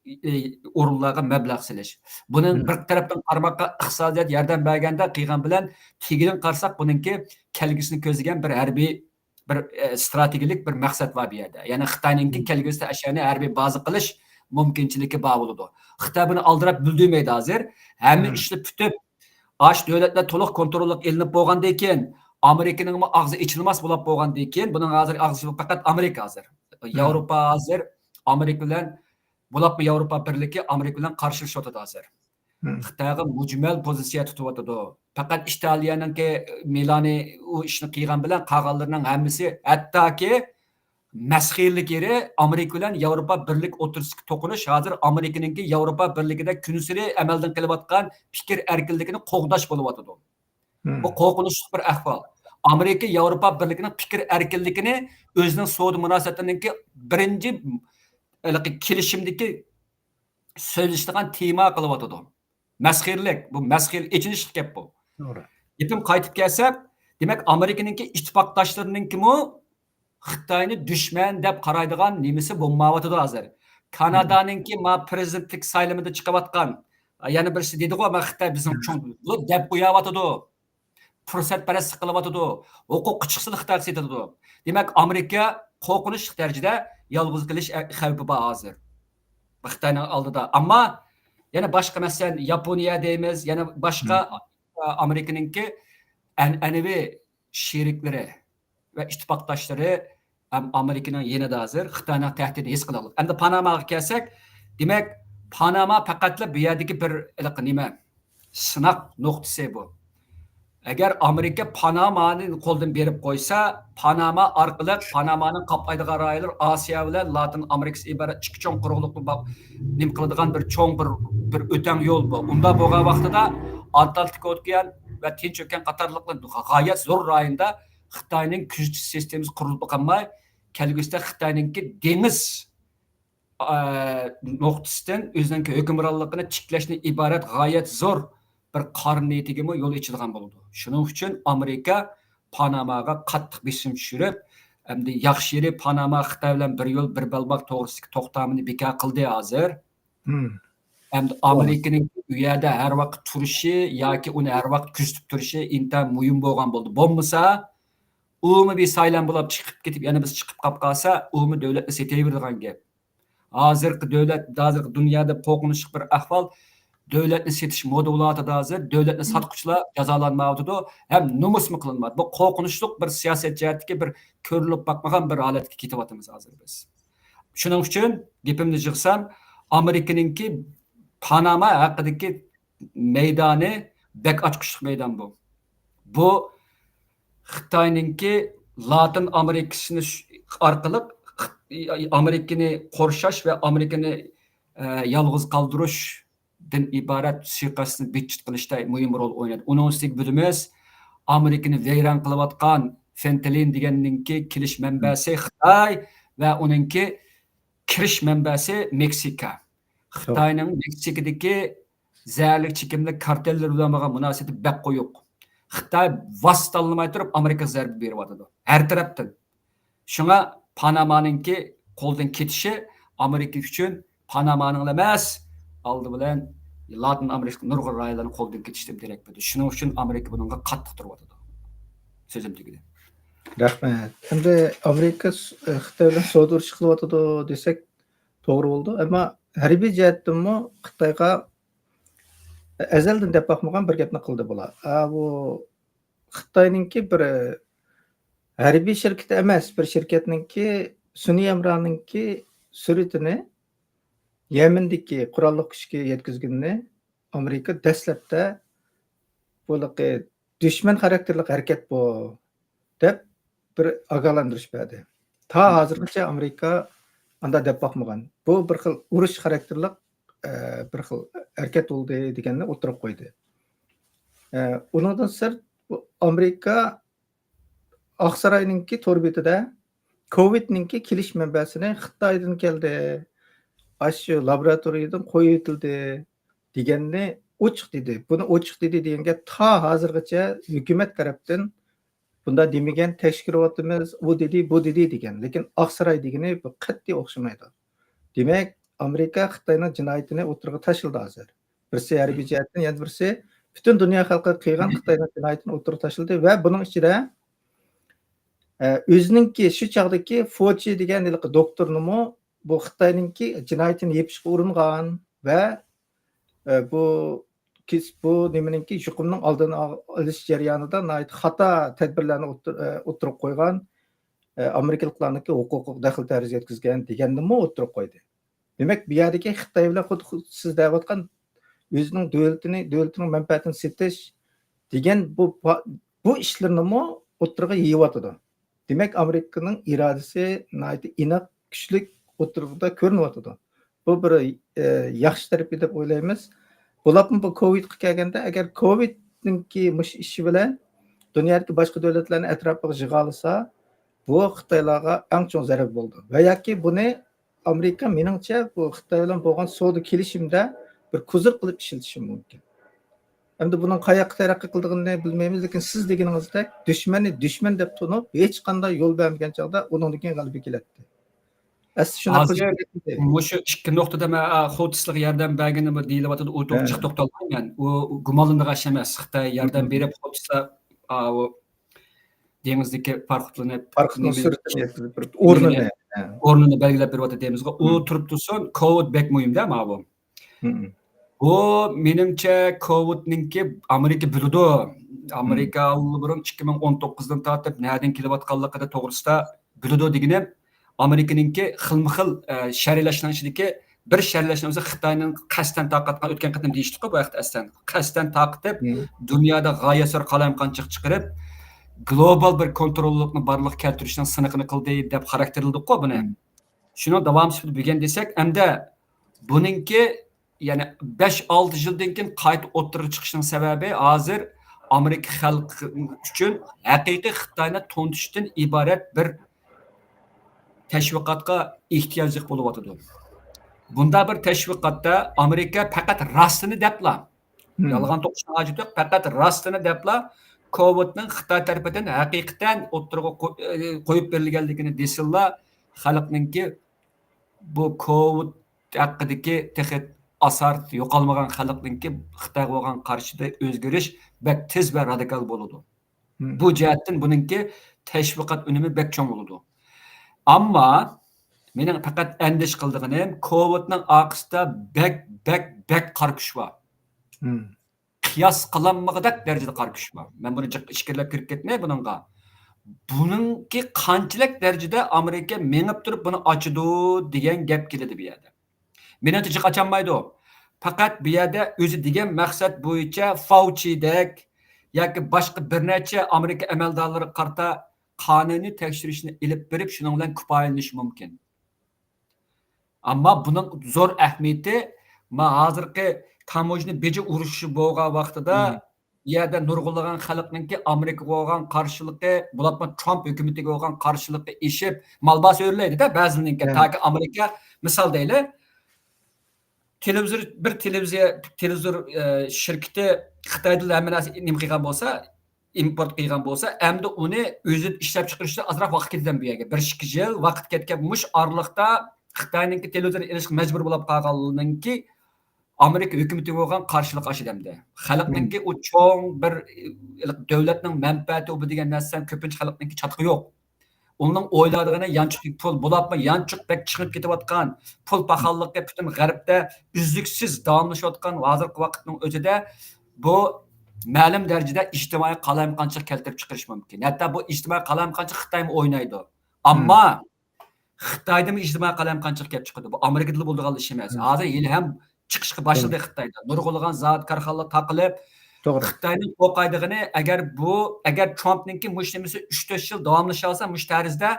ئورۇنلارغا مەبلەغ سېلىش. بۇنىڭ بىر تەرەپتىن قارىماققا ئىقتىسادىيات ياردەم بەرگەندە قىلغان بىلەن، تېگىدىن قارىساق، بۇنىڭكى كەلگۈسىنى كۆزلىگەن بىر ھەربىي، بىر، ئە، ستراتېگىيەلىك بىر مەقسەت بار بۇ يەردە. يەنى خىتاينىڭكى كەلگۈسىدە ئەشەنى ھەربىي بازا قىلىش مۇمكىنچىلىكى بار بولىدۇ. خىتاي بۇنى ئالدىراپ بىلدۈرمەيدۇ ھازىر. ھەممە ئىشنى پۈتۈپ، ئاش دۆلەتلەر تولۇق كونتروللۇققا ئېلىنىپ بولغاندىن كېيىن، ئامېرىكىنىڭمۇ ئاغزى ئېچىلماس بولۇپ بولغاندىن كېيىن، بۇنىڭ ھازىر ئاغزى پەقەت ئامېرىكا ھازىر. ياۋروپا ھازىر ئامېرىكا بىلەن، بولۇپمۇ ياۋروپا بىرلىكى ئامېرىكا بىلەن قارشىلىشىۋاتىدۇ ھازىر. خىتايغا مۈجمەل پوزىتسىيە تۇتۇۋاتىدۇ. پەقەت ئىتالىيەنىڭكى مىلانى ئۇ ئىشنى قىلغان بىلەن قالغانلىرىنىڭ ھەممىسى، ھەتتاكى مەسخىرىلىك يېرى ئامېرىكا بىلەن ياۋروپا بىرلىك ئوتتۇرىسىدىكى توقۇنۇش ھازىر ئامېرىكىنىڭكى ياۋروپا بىرلىكىدە كۈنسېرى ئەمەلدىن قېلىۋاتقان پىكىر ئەركىنلىكىنى قوغداش بولۇۋاتىدۇ. بۇ قورقۇنچلۇق بىر ئەھۋال. ئامېرىكا ياۋروپا بىرلىكىنىڭ پىكىر ئەركىنلىكىنى ئۆزىنىڭ سودا مۇناسىۋەتلىرىنىڭكى بىرىنچى ھېلىقى كېلىشىمدىكى سۆزلىشىدىغان تېما قىلىۋاتىدۇ. مەسخىرىلىك، بۇ مەسخىرە، ئېچىنىشلىق گەپ بۇ. توغرا. گېپىم قايتىپ كەلسە، دېمەك، ئامېرىكىنىڭكى ئىتتىپاقداشلىرىنىڭكىمۇ خىتاينى دۈشمەن دەپ قارايدىغان نېمىسى بولمايۋاتىدۇ ھازىر. كانادانىڭكى ما پىرېزىدېنتلىك سايلىمىدا چىقىۋاتقان، يەنە بىرسى دېدىغۇ، ما خىتاي بىزنىڭ چوڭ، بۇ دەپ قويۇۋاتىدۇ. پۇرسەت پەرەسلىك قىلىۋاتىدۇ. ھوقۇققا چىقسىلا خىتايغا سېتىلىدۇ. دېمەك، ئامېرىكا قورقۇنچلۇق دەرىجىدە يالغۇز قېلىش خەۋپى بار ھازىر خىتاينىڭ ئالدىدا. ئەمما يەنە باشقا، مەسىلەن، ياپونىيە دەيمىز، يەنە باشقا ئامېرىكىنىڭكى ئەنئەنىۋى شېرىكلىرى ۋە ئىتتىپاقداشلىرى ھەم ئامېرىكىنىڭ يېنىدا ھازىر خىتاينىڭ تەھدىتىنى ھېس قىلىدۇ. ئەمدى پاناماغا كەلسەك، دېمەك، پاناما پەقەتلا بۇ يەردىكى بىر ھېلىقى نېمە، سىناق نۇقتىسى بۇ. ئەگەر ئامېرىكا پانامانى قولدىن بېرىپ قويسا، پاناما ئارقىلىق، پانامانىڭ قاپلايدىغان رايونلىرى ئاسىيا بىلەن لاتىن ئامېرىكىسى ئىبارەت ئىككى چوڭ قۇرۇقلۇقنى با-، نېمە قىلىدىغان بىر چوڭ بىر، بىر ئۆتەڭ يول بۇ. ئۇنداق بولغان ۋاقتىدا ئاتلانتىك ئوكيان ۋە تىنچ ئوكيان قاتارلىق غايەت زور رايوندا خىتاينىڭ كۆزىتىش سىستېمىسى قۇرۇلۇپ قالماي، كەلگۈسىدە خىتاينىڭكى دېڭىز، ئە، نۇقتىسىدىن ئۆزىنىڭكى ھۆكۈمرانلىقىنى تىكلەشتىن ئىبارەت غايەت زور بىر قارا نىيىتىگىمۇ يول ئېچىدىغان بولىدۇ. شۇنىڭ ئۈچۈن ئامېرىكا پاناماغا قاتتىق بېسىم چۈشۈرۈپ، ئەمدى ياخشى يېرى پاناما خىتاي بىلەن بىر يول، بىر بەلباغ توغرىسىدىكى توختامىنى بىكار قىلدى ھازىر. ئەمدى ئامېرىكىنىڭ ئۇ يەردە ھەر ۋاقىت تۇرۇشى ياكى ئۇنى ھەر ۋاقىت كۆزىتىپ تۇرۇشى ئىنتايىن مۇھىم بولغان بولدى. بولمىسا، ئۇمۇ بىر سايلام بولاپ چىقىپ كېتىپ، يەنە بىرسى چىقىپ قاپ قالسا، ئۇمۇ دۆلەتنى سېتىۋېرىدىغان گەپ. ھازىرقى دۆلەت، ھازىرقى دۇنيادا قورقۇنچلۇق بىر ئەھۋال، دۆلەتنى سېتىش مودا بولۇۋاتىدۇ ھازىر. دۆلەتنى ساتقۇچىلار جازالانمايۋاتىدۇ ھەم نومۇسمۇ قىلىنمايۋاتىدۇ. بۇ قورقۇنچلۇق بىر سىياسەت جەھەتتىكى بىر كۆرۈلۈپ باقمىغان بىر ھالەتكە كېتىۋاتىمىز ھازىر بىز. شۇنىڭ ئۈچۈن گېپىمنى يىغسام، ئامېرىكىنىڭكى پاناما ھەققىدىكى مەيدانى بەك ئاچقۇچلۇق مەيدان بۇ. بۇ خىتاينىڭكى لاتىن ئامېرىكىسىنى شۇ، ئارقىلىق ئامېرىكىنى قورشاش ۋە ئامېرىكىنى، ئە، يالغۇز قالدۇرۇشتىن ئىبارەت سۇيىقەستنى بىتچىت قىلىشتا مۇھىم رول ئوينايدۇ. ئۇنىڭ ئۈستىگە بىلىمىز، ئامېرىكىنى ۋەيران قىلىۋاتقان فېنتىلىن دېگەننىڭكى كېلىش مەنبەسى خىتاي ۋە ئۇنىڭكى كىرىش مەنبەسى مېكسىكا. خىتاينىڭ مېكسىكىدىكى زەھەرلىك چېكىملىك كارتېللىرى بىلەن بولغان مۇناسىۋىتى بەك قويۇق. خىتاي ۋاسىتە تاللىماي تۇرۇپ ئامېرىكىغا زەربە بېرىۋاتىدۇ ھەر تەرەپتىن. شۇڭا پانامانىڭكى قولدىن كېتىشى ئامېرىكا ئۈچۈن پانامانىڭلا ئەمەس، ئالدى بىلەن لاتىن ئامېرىكا نۇرغۇن رايونلارنىڭ قولدىن كېتىشىدىن دېرەك بېرىدۇ. شۇنىڭ ئۈچۈن ئامېرىكا بۇنىڭغا قاتتىق تۇرۇۋاتىدۇ. سۆزۈم تۈگىدى. رەھمەت. ئەمدى ئامېرىكا س-، خىتاي بىلەن سودا ئۇرۇشى قىلىۋاتىدۇ دېسەك توغرا بولىدۇ. ئەمما ھەربىي جەھەتتىنمۇ خىتايغا ئەزەلدىن دەپ باقمىغان بىر گەپنى قىلدى بۇلار. ئا، بۇ خىتاينىڭكى بىر ھەربىي شىركىتى ئەمەس، بىر شىركەتنىڭكى، سۈنئىي ھەمراھنىڭكى سۈرىتىنى يەمەندىكى قوراللىق كۈچكە يەتكۈزگىنىنى ئامېرىكا دەسلەپتە بۇلىقى دۈشمەن خاراكتېرلىك ھەرىكەت بۇ دەپ بىر ئاگاھلاندۇرۇش بەردى. تا ھازىرغىچە ئامېرىكا ئاندا دەپ باقمىغان. بۇ بىر خىل ئۇرۇش خاراكتېرلىك، ئە، بىر خىل ھەرىكەت بولدى دېگەننى ئوتتۇرىغا قويدى. ئە، ئۇنىڭدىن سىرت، بۇ ئامېرىكا ئاقساراينىڭكى تور بېتىدە كوۋىدنىڭكى كېلىش مەنبەسىنى خىتايدىن كەلدى، ئاشۇ لابوراتورىيەدىن قويۇۋېتىلدى دېگەننى ئوچۇق دېدى. بۇنى ئوچۇق دېدى دېگەن گەپ تا ھازىرغىچە ھۆكۈمەت تەرەپتىن بۇنداق دېمىگەن، تەكشۈرۈۋاتىمىز، ئۇ دېدى، بۇ دېدى دېگەن. لېكىن ئاقساراي دېگىنى بۇ قەتئىي ئوخشىمايدۇ. دېمەك، ئامېرىكا خىتاينىڭ جىنايىتىنى ئوتتۇرىغا تاشلىدى ھازىر. بىرسى ھەربىي جەھەتتىن، يەنە بىرسى پۈتۈن دۇنيا خەلقىگە قىلغان خىتاينىڭ جىنايىتىنى ئوتتۇرىغا تاشلىدى ۋە بۇنىڭ ئىچىدە، ئە، ئۆزىنىڭكى شۇ چاغدىكى فوچى دېگەن ھېلىقى دوكتورنىمۇ بۇ خىتاينىڭكى جىنايىتىنى يېپىشقا ئۇرۇنغان ۋە، ئە، بۇ كېس-، بۇ نېمىنىڭكى، يۇقۇمنىڭ ئالدىنى ئال-، ئېلىش جەريانىدا ناھايىتى خاتا تەدبىرلەرنى ئوتتۇر-، ئە، ئوتتۇرىغا قويغان، ئە، ئامېرىكىلىقلارنىڭكى ھوقۇقىغا دەخلى تەرۇز يەتكۈزگەن دېگەننىمۇ ئوتتۇرىغا قويدى. دېمەك، بۇ يەردىكى خىتاي بىلەن خۇددى، خۇددى سىز دەۋاتقان ئۆزىنىڭ دۆلىتىنى، دۆلىتىنىڭ مەنپەئەتىنى سېتىش دېگەن بۇ پا-، بۇ ئىشلىرىنىمۇ ئوتتۇرىغا يېيىۋاتىدۇ. دېمەك، ئامېرىكىنىڭ ئىرادىسى ناھايىتى ئېنىق، كۈچلۈك ئوتتۇرىدا كۆرۈنۈۋاتىدۇ. بۇ بىر، ئە، ياخشى تەرىپى دەپ ئويلايمىز. بولۇپمۇ بۇ كوۋىدقا كەلگەندە، ئەگەر كوۋىدنىڭكى مۇشۇ ئىشى بىلەن دۇنيادىكى باشقا دۆلەتلەرنى ئەتراپىغا يىغالىسا، بۇ خىتايلارغا ئەڭ چوڭ زەربە بولىدۇ. ۋە ياكى بۇنى ئامېرىكا، مېنىڭچە، بۇ خىتاي بىلەن بولغان سودا كېلىشىمدە بىر كوزىر قىلىپ ئىشلىتىشى مۇمكىن. ئەمدى بۇنىڭ قاياققا تەرەققىي قىلىدىغىنىنى بىلمەيمىز، لېكىن سىز دېگىنىڭىزدەك دۈشمەننى دۈشمەن دەپ تونۇپ، ھېچقانداق يول بەرمىگەن چاغدا ئۇنىڭدىن كېيىن غەلىبە كېلەتتى. ئەسلى شۇنداق قىلىش ھازىر كېرەك ئىدى. مۇشۇ ئىككى نۇقتىدا مەن، ئا، خوتۇسلىغا ياردەم بەرگىنى بۇ دېيىلىۋاتىدۇ، ئۇ توغرا ھە. جىق توختالمايمەن. ئۇ گۇمانلىنىدىغان ئىش ئەمەس. خىتاي ياردەم مم. بېرىپ خوتۇسلار، ئا، ئۇ دېڭىزدىكى پاراخوتلىرىنى پاراخوتنىڭ نېمە سۈرىتىنى يەتكۈزۈپ بېرىپ، ئورنىنى. ھە. ئورنىنى بەلگىلەپ بېرىۋاتىدۇ دەيمىزغۇ. ئۇ مم. تۇرۇپ تۇرسۇن، كوۋىد بەك مۇھىم-دە، ماۋۇ. مم. بۇ، مېنىڭچە، كوۋىدنىڭكى ئامېرىكا بىلىدۇ. مم. ئامېرىكا ئاللىبۇرۇن ئىككى مىڭ ئون توققۇزدىن تارتىپ نەدىن كېلىۋاتقانلىقىدا توغرىسىدا بىلىدۇ دېگىنىم، ئامېرىكىنىڭكى خىلمۇخىل، ئە، شەرھلەشنىڭ ئىچىدىكى بىر شەرھلەشنىڭ ئۆزى خىتاينىڭ قەستەن تارقاتقان، ئۆتكەن قېتىم دېيىشتۇققۇ بۇ ھەقتە ئەسلەن. قەستەن تارقىتىپ، مم. دۇنيادا غايەت زور قالايمىقانچىلىق چىقىرىپ، گلوبال بىر كونتروللۇقنى بارلىققا كەلتۈرۈشنىڭ سىنىقىنى قىلدى دەپ خاراكتېرلىدۇققۇ بۇنى. مم. شۇنىڭ داۋامى سۈپىتىدە بۈگۈن دېسەك، ئەمدى بۇنىڭكى، يەنى بەش ئالتە يىلدىن كېيىن قايتا ئوتتۇرىغا چىقىشىنىڭ سەۋەبى، ھازىر ئامېرىكا خەلقى ئۈچۈن ھەقىقىي خىتاينى تونۇتۇشتىن ئىبارەت بىر تەشۋىقاتقا ئېھتىياجلىق بولۇۋاتىدۇ. بۇنداق بىر تەشۋىقاتتا ئامېرىكا پەقەت راستىنى دەپلا، مم. يالغان توقۇشنىڭ ھاجىتى يوق، پەقەت راستىنى دەپلا، كوۋىدنىڭ خىتاي تەرىپىدىن ھەقىقەتەن ئوتتۇرىغا قو-، ئە، قويۇپ بېرىلگەنلىكىنى دېسىلا، خەلقنىڭكى بۇ كوۋىد ھەققىدىكى تېخى ئاسارىتى يوقالمىغان خەلقنىڭكى خىتايغا بولغان قارىشىدا ئۆزگىرىش بەك تېز ۋە رادىكال بولىدۇ. مم. بۇ جەھەتتىن بۇنىڭكى تەشۋىقات ئۈنۈمى بەك چوڭ بولىدۇ. ئەمما مېنىڭ پەقەت ئەندىشە قىلىدىغىنىم، كوۋىدنىڭ ئارقىسىدا بەك، بەك، بەك قارا كۈچ بار. مم. قىياس قىلالمىغۇدەك دەرىجىدە قارا كۈچ بار. مەن بۇنى جىق ئىچكىرىلەپ كىرىپ كەتمەي بۇنىڭغا. بۇنىڭكى قانچىلىك دەرىجىدە ئامېرىكا مېڭىپ تۇرۇپ بۇنى ئاچىدۇ دېگەن گەپ كېلىدۇ بۇ يەردە. مېنىڭچە جىق ئاچالمايدۇ. پەقەت بۇ يەردە ئۆزى دېگەن مەقسەت بويىچە فاۋچىدەك ياكى باشقا بىر نەچچە ئامېرىكا ئەمەلدارلىرىغا قارىتا قانۇنىي تەكشۈرۈشنى ئېلىپ بېرىپ، شۇنىڭ بىلەن كۇپايىلىنىشى مۇمكىن. ئەمما بۇنىڭ زور ئەھمىيىتى، ما ھازىرقى تاموژنا بېجى ئۇرۇشى بولغان ۋاقتىدا، مم. بۇ يەردە نۇرغۇنلىغان خەلقنىڭكى ئامېرىكىغا بولغان قارشىلىقى، بولۇپمۇ ترامپ ھۆكۈمىتىگە بولغان قارشىلىقى ئېشىپ، مالباس ئۆرلەيدۇ-دە بەزىلىرىنىڭكى. مم. تاكى ئامېرىكا، مىسال دەيلى، تېلېۋىزور، بىر تېلېۋىزىيە، تېلېۋىزور، ئە، شىركىتى خىتايدىن ھەممە نەرسە نېمە قىلغان بولسا، ئىمپورت قىلغان بولسا، ئەمدى ئۇنى ئۆزى ئىشلەپ چىقىرىشتا ئازراق ۋاقىت كېتىدۇ بۇ يەرگە. بىر ئىككى يىل ۋاقىت كەتكەن. مۇشۇ ئارىلىقتا خىتاينىڭكى تېلېۋىزور ئېلىشقا مەجبۇر بولۇپ قالغانلىقىنىڭكى ئامېرىكا ھۆكۈمىتىگە بولغان قارشىلىق ئاشىدۇ ئەمدى. خەلقنىڭكى مم. ئۇ چوڭ بىر، ئە، دۆلەتنىڭ مەنپەئەتى بۇ دېگەن نەرسە كۆپىنچە خەلقنىڭكى چاتىقى يوق. ئۇنىڭ ئويلايدىغىنى يانچۇقتىكى پۇل، بولۇپمۇ يانچۇق بەك چىقىپ كېتىۋاتقان، پۇل پاخاللىقى پۈتۈن غەربتە ئۈزلۈكسىز داۋاملىشىۋاتقان ھازىرقى ۋاقىتنىڭ ئۆزىدە بۇ مەلۇم دەرىجىدە ئىجتىمائىي قالايمىقانچىلىق كەلتۈرۈپ چىقىرىشى مۇمكىن. ھەتتا بۇ ئىجتىمائىي قالايمىقانچىلىق خىتايمۇ ئوينايدۇ. ئەمما خىتايدىمۇ ئىجتىمائىي قالايمىقانچىلىق كەپ چىقىدۇ. بۇ ئامېرىكىدىلا بولىدىغان ئىش ئەمەس. ھازىر ھېلىھەم چىقىشقا باشلىدى خىتايدا. نۇرغۇنلىغان زاۋۇت، كارخانىلار تاقىلىپ، توغرا. خىتاينىڭ قورقايدىغىنى، ئەگەر بۇ، ئەگەر ترامپنىڭكى مۇشۇ نېمىسى ئۈچ تۆت يىل داۋاملىشالسا، مۇشۇ تەرزدە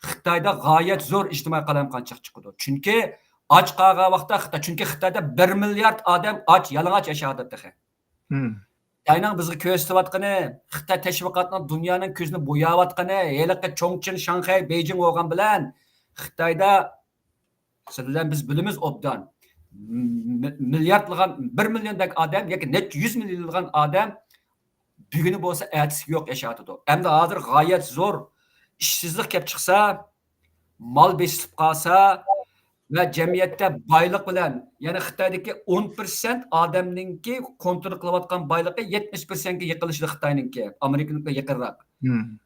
خىتايدا غايەت زور ئىجتىمائىي قالايمىقانچىلىق چىقىدۇ. چۈنكى ئاچ قالغان ۋاقىتتا خىتاي، چۈنكى خىتايدا بىر مىليارد ئادەم ئاچ، يالىڭاچ ياشاۋاتىدۇ تېخى. خىتاينىڭ بىزگە كۆرسىتىۋاتقىنى، خىتاي تەشۋىقاتنىڭ دۇنيانىڭ كۆزىنى بوياۋاتقىنى، ھېلىقى چوڭچىڭ، شاڭخەي، بېيجىڭ بولغان بىلەن خىتايدا، سىز بىلەن بىز بىلىمىز ئوبدان. م-، مىلياردلىغان، بىر مىليوندەك ئادەم ياكى نەچچە يۈز مىليونلىغان ئادەم بۈگۈنى بولسا ئەتىسىگە يوق ياشاۋاتىدۇ. ئەمدى ھازىر غايەت زور ئىشسىزلىق كەپ چىقسا، مال بېسىلىپ قالسا ۋە جەمئىيەتتە بايلىق بىلەن، يەنى خىتايدىكى ئون پىرسەنت ئادەمنىڭكى كونترول قىلىۋاتقان بايلىقى يەتمىش پىرسەنتكە يېقىنلىشىدۇ خىتاينىڭكى، ئامېرىكىنىڭكىغا يېقىنراق.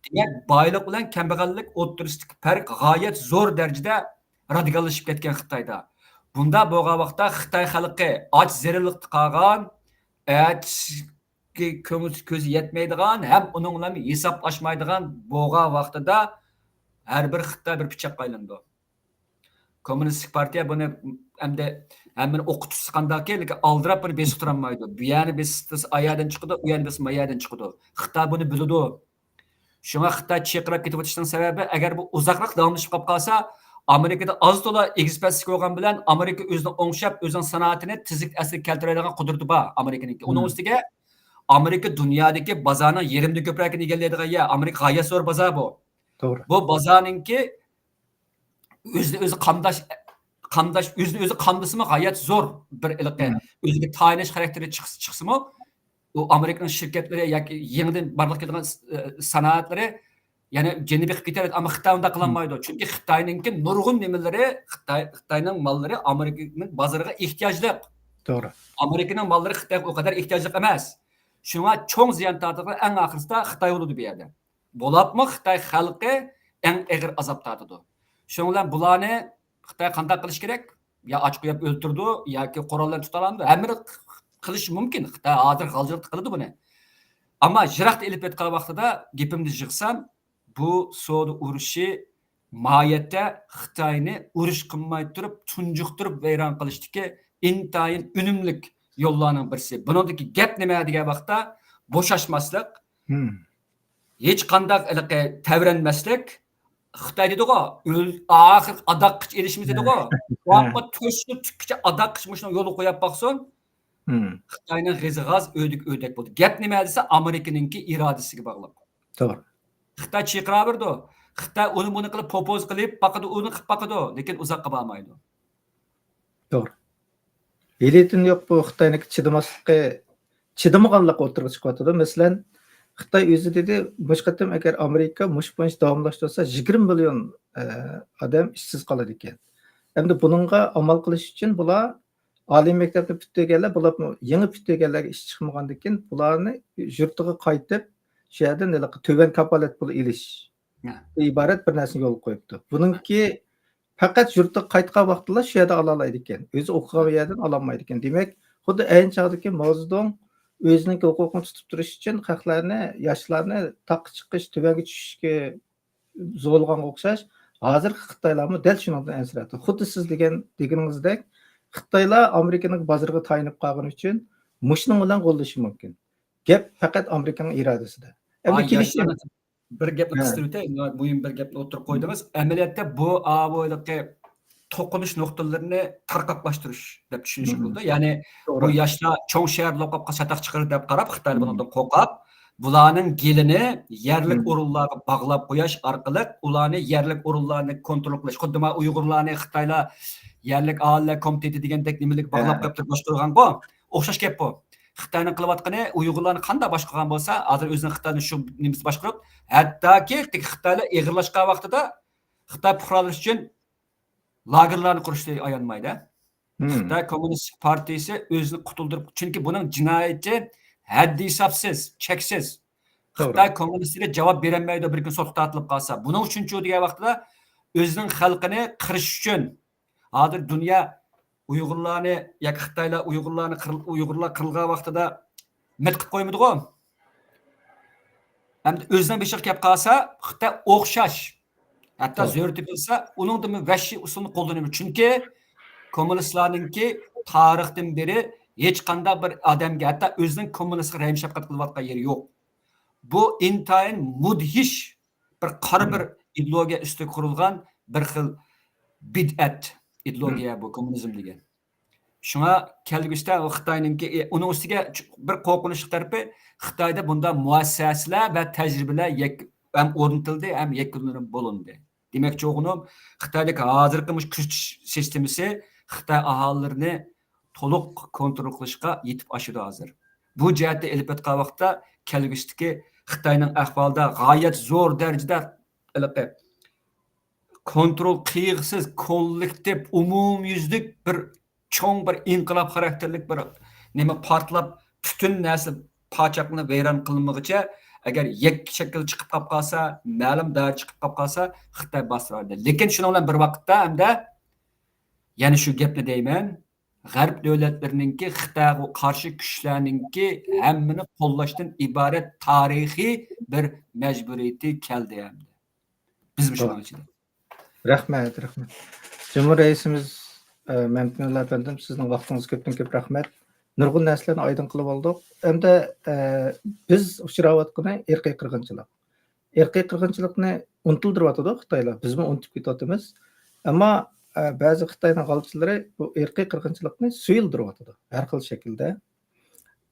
دېمەك، بايلىق بىلەن كەمبەغەللىك ئوتتۇرىسىدىكى پەرق غايەت زور دەرىجىدە رادىكاللىشىپ كەتكەن خىتايدا. بۇنداق بولغان ۋاقىتتا خىتاي خەلقى ئاچ زېرىنلىقتا قالغان، ئەتىسى كۆڭۈل كۆزى يەتمەيدىغان ھەم ئۇنىڭ بىلەن ھېسابلاشمايدىغان بولغان ۋاقتىدا، ھەر بىر خىتاي بىر پىچاققا ئايلىنىدۇ. كوممۇنىستىك پارتىيە بۇنى ئەمدى ھەممىنى ئوقۇتۇشسا قانداقكى، لېكىن ئالدىراپ بۇنى بېسىپ تۇرالمايدۇ. بۇ يەرنى بېسىتسا، ئا يەردىن چىقىدۇ، ئۇ يەرنى بېسىتسا، ما يەردىن چىقىدۇ. خىتاي بۇنى بىلىدۇ. شۇڭا خىتاي چىرقىراپ كېتىۋېتىشنىڭ سەۋەبى، ئەگەر بۇ ئۇزاقراق داۋاملىشىپ قېلىپ قالسا، ئامېرىكىدا ئاز تولا ئېگىز پەسلىك بولغان بىلەن، ئامېرىكا ئۆزىنى ئوڭشاپ، ئۆزىنىڭ سانائىتىنى تېزلىكتە ئەسلىگە كەلتۈرەلەيدىغان قۇدرىتى بار ئامېرىكىنىڭكى. ئۇنىڭ ئۈستىگە ئامېرىكا دۇنيادىكى بازارنىڭ يېرىمدىن كۆپرەكىنى ئىگىلەيدىغان يەر. ئامېرىكا غايەت زور بازار بۇ. توغرا. بۇ بازارنىڭكى ئۆزىنى ئۆزى قامداش، قامداش، ئۆزىنى ئۆزى قامدىسىمۇ غايەت زور بىر ھېلىقى، ئۆزىگە تايىنىش خاراكتېرى چىقسا، چىقسىمۇ، ئۇ ئامېرىكىنىڭ شىركەتلىرى ياكى يېڭىدىن بارلىققا كېلىدىغان، ئە، سانائەتلىرى يەنە جېنى بېقىپ كېتەلەيدۇ. ئەمما خىتاي ئۇنداق قىلالمايدۇ. چۈنكى خىتاينىڭكى نۇرغۇن نېمىلىرى، خىتاي، خىتاينىڭ ماللىرى ئامېرىكىنىڭ بازىرىغا ئېھتىياجلىق. توغرا. ئامېرىكىنىڭ ماللىرى خىتايغا ئۇ قەدەر ئېھتىياجلىق ئەمەس. شۇڭا چوڭ زىيان تارتىدىغان ئەڭ ئاخىرسىدا خىتاي بولىدۇ بۇ يەردە. بولۇپمۇ خىتاي خەلقى ئەڭ ئېغىر ئازاب تارتىدۇ. شۇنىڭ بىلەن بۇلارنى خىتاي قانداق قىلىش كېرەك؟ يا ئاچ قويۇپ ئۆلتۈرىدۇ ياكى قوراللارنى تۇتالامدۇ؟ ھەممىنى قىلىشى مۇمكىن. خىتاي ھازىر غالجىرلىق قىلىدۇ بۇنى. ئەمما يىراقتا ئېلىپ ئېيتقان ۋاقتىدا گېپىمنى يىغسام، بۇ سودا ئۇرۇشى ماھىيەتتە خىتاينى ئۇرۇش قىلماي تۇرۇپ، تۇنجۇقتۇرۇپ ۋەيران قىلىشتىكى ئىنتايىن ئۈنۈملۈك يوللارنىڭ بىرسى. بۇنىڭدىكى گەپ نېمە دېگەن ۋاقىتتا، بوشاشماسلىق، ھېچقانداق ھېلىقى تەۋرەنمەسلىك، خىتاي دېدىغۇ، ئۆل-، ئاخىر ئاداققىچە ئېلىشىمىز دېدىغۇ. ھە. بۇ ھەققە تۆشتىن تۈككىچە ئاداققىچە مۇشۇنى يولغا قويۇپ باقسۇن. خىتاينىڭ غېزى غاز، ئۆدۈك ئۆدەك بولدى. گەپ نېمە دېسە، ئامېرىكىنىڭكى ئىرادىسىگە باغلىق. توغرا. خىتاي چىرقىراۋېرىدۇ. خىتاي ئۇنى بۇنى قىلىپ، پوپوز قىلىپ باقىدۇ، ئۇنى قىلىپ باقىدۇ. لېكىن ئۇزاققا بارمايدۇ. توغرا. ھېلىتىن يوق بۇ خىتاينىڭكى چىدىماسلىقى، چىدىمىغانلىقى ئوتتۇرىغا چىقىۋاتىدۇ. مەسىلەن، خىتاي ئۆزى دېدى، مۇشۇ قېتىم ئەگەر ئامېرىكا مۇشۇ بويىچە داۋاملاشتۇرسا، يىگىرمە مىليون، ئە، ئادەم ئىشسىز قالىدىكەن. ئەمدى بۇنىڭغا ئامال قىلىش ئۈچۈن بۇلار ئالىي مەكتەپنى پۈتتۈرگەنلەر، بولۇپمۇ يېڭى پۈتتۈرگەنلەرگە ئىش چىقمىغاندىكىن، بۇلارنى يۇرتىغا قايتىپ، شۇ يەردىن ھېلىقى تۆۋەن كاپالەت پۇل ئېلىش ھە. ئىبارەت بىر نەرسىنى يولغا قويۇپتۇ. بۇنىڭكى پەقەت يۇرتىغا قايتقان ۋاقتىلا شۇ يەردە ئالالايدىكەن. ئۆزى ئوقۇغان يەردىن ئالالمايدىكەن. دېمەك، خۇددى ئەينى چاغدىكى ماۋزېدۇڭ ئۆزىنىڭكى ھوقۇقىنى تۇتۇپ تۇرۇش ئۈچۈن خەقلەرنى، ياشلارنى تاغقا چىقىش، تۆۋەنگە چۈشۈشكە زورلىغانغا ئوخشاش، ھازىرقى خىتايلارمۇ دەل شۇنىڭدىن ئەنسىرەيدۇ. خۇددى سىز دېگەن، دېگىنىڭىزدەك، خىتايلار ئامېرىكىنىڭ بازىرىغا تايىنىپ قالغىنى ئۈچۈن مۇشۇنىڭ بىلەن غوللىشى مۇمكىن. گەپ پەقەت ئامېرىكىنىڭ ئىرادىسىدە. ئەمدى ھاي، كېلىشىم. ياشلار، بىر گەپنى ھە. قىستۇرۇۋېتەي، مۇھىم بىر گەپنى ئوتتۇرىغا قويدىڭىز. ئەمەلىيەتتە بۇ ئاۋۇ ھېلىقى توقۇنۇش نۇقتىلىرىنى تارقاقلاشتۇرۇش دەپ چۈشىنىشكە بولىدۇ. يەنى بۇ توغرا. ياشلار چوڭ شەھەردە بولۇپ قالسا چاتاق چىقىرىدۇ دەپ قاراپ، خىتايلار بۇنىڭدىن قورقۇپ، بۇلارنىڭ گېلىنى يەرلىك ئورۇنلارغا باغلاپ قويۇش ئارقىلىق ئۇلارنى يەرلىك ئورۇنلارنى كونترول قىلىش. خۇددى مانا ئۇيغۇرلارنى خىتايلار يەرلىك ئاھالىلەر كومىتېتى دېگەندەك نېمىلىك باغلاپ ھە. قويۇپ تۇرۇپ باشقۇرغانغۇ. ئوخشاش گەپ بۇ. خىتاينىڭ قىلىۋاتقىنى ئۇيغۇرلارنى قانداق باشقۇرغان بولسا، ھازىر ئۆزىنىڭ خىتاينى شۇ نېمىسى باشقۇرۇپ، ھەتتاكى خىتايلار ئېغىرلاشقان ۋاقتىدا خىتاي پۇقرالىرى ئۈچۈن لاگېرلارنى قۇرۇشنى ئايانمايدۇ. خىتاي كوممۇنىستىك پارتىيىسى ئۆزىنى قۇتۇلدۇرۇپ، چۈنكى بۇنىڭ جىنايىتى ھەددى ھېسابسىز، چەكسىز. خىتاي كوممۇنىستلىرى جاۋاب بېرەلمەيدۇ، بىر كۈن سوتقا تارتىلىپ قالسا. بۇنىڭ ئۈچۈنچۇ دېگەن ۋاقتىدا ئۆزىنىڭ خەلقىنى قىرىش ئۈچۈن، ھازىر دۇنيا ئۇيغۇرلارنى ياكى خىتايلار ئۇيغۇرلارنى قىرىل-، ئۇيغۇرلار قىرىلغان ۋاقتىدا مىت قىلىپ قويمىدىغۇ؟ ئەمدى ئۆزىنىڭ بېشىغا كەپ قالسا، خىتاي ئوخشاش، ھەتتا زۆرۈر تېپىلسا، ئۇنىڭدىنمۇ ۋەھشىي ئۇسۇلنى قوللىنىدۇ. چۈنكى كوممۇنىستلارنىڭكى تارىختىن بېرى ھېچقانداق بىر ئادەمگە، ھەتتا ئۆزىنىڭ كوممۇنىستقا رەھىم-شەپقەت قىلىۋاتقان يېرى يوق. بۇ ئىنتايىن مۇدھىش بىر قارا بىر ئىدېئولوگىيە ئۈستىگە قۇرۇلغان بىر خىل بىدئەت ئىدېئولوگىيە بۇ كوممۇنىزم دېگەن. شۇڭا كەلگۈسىدە ئۇ خىتاينىڭكى، ئۇنىڭ ئۈستىگە بىر قورقۇنچلۇق تەرىپى، خىتايدا بۇنداق مۇئەسسەسىلەر ۋە تەجرىبىلەر يەك-، ھەم ئورنىتىلدى، ھەم يەكۈنلىنىپ بولۇندى. دېمەكچى بولغىنىم، خىتايدىكى ھازىرقى مۇشۇ كۈچ سىستېمىسى خىتاي ئاھالىلىرىنى تولۇق كونترول قىلىشقا يېتىپ ئاشىدۇ ھازىر. بۇ جەھەتتە ئېلىپ ئېيتقان ۋاقىتتا، كەلگۈسىدىكى خىتاينىڭ ئەھۋالىدا غايەت زور دەرىجىدە ھېلىقى كونترول قىلغۇسىز، كوللېكتىپ، ئومۇميۈزلۈك بىر چوڭ بىر ئىنقىلاب خاراكتېرلىك بىر نېمە پارتلاپ، پۈتۈن نەرسە پاچاقلىنىپ ۋەيران قىلىنمىغۇچە، ئەگەر يەككە شەكىل چىقىپ قاپ قالسا، مەلۇم دائىرە چىقىپ قاپ قالسا، خىتاي باستۇرۇۋېتىدۇ. لېكىن شۇنىڭ بىلەن بىر ۋاقىتتا ھەمدە يەنە شۇ گەپنى دەيمەن، غەرب دۆلەتلىرىنىڭكى خىتايغا قارشى كۈچلەرنىڭكى ھەممىنى قوللاشتىن ئىبارەت تارىخىي بىر مەجبۇرىيىتى كەلدى ئەمدى. بىزمۇ شۇنىڭ ئىچىدە. رەھمەت، رەھمەت. جۇمھۇر رەئىسىمىز، ئە، مەمتىمىنلار ئەپەندىم، سىزنىڭ ۋاقتىڭىزغا كۆپتىن كۆپ رەھمەت. نۇرغۇن نەرسىلەرنى ئايدىڭ قىلىۋالدۇق. ئەمدى، ئە، بىز ئۇچراۋاتقىنى ئىرقىي قىرغىنچىلىق. ئىرقىي قىرغىنچىلىقنى ئۇنتۇلدۇرۇۋاتىدۇ خىتايلار. بىزمۇ ئۇنتۇپ كېتىۋاتىمىز. ئەمما، ئە، بەزى خىتاينىڭ غالچىلىرى بۇ ئىرقىي قىرغىنچىلىقنى سۇيۇلدۇرۇۋاتىدۇ ھەر خىل شەكىلدە.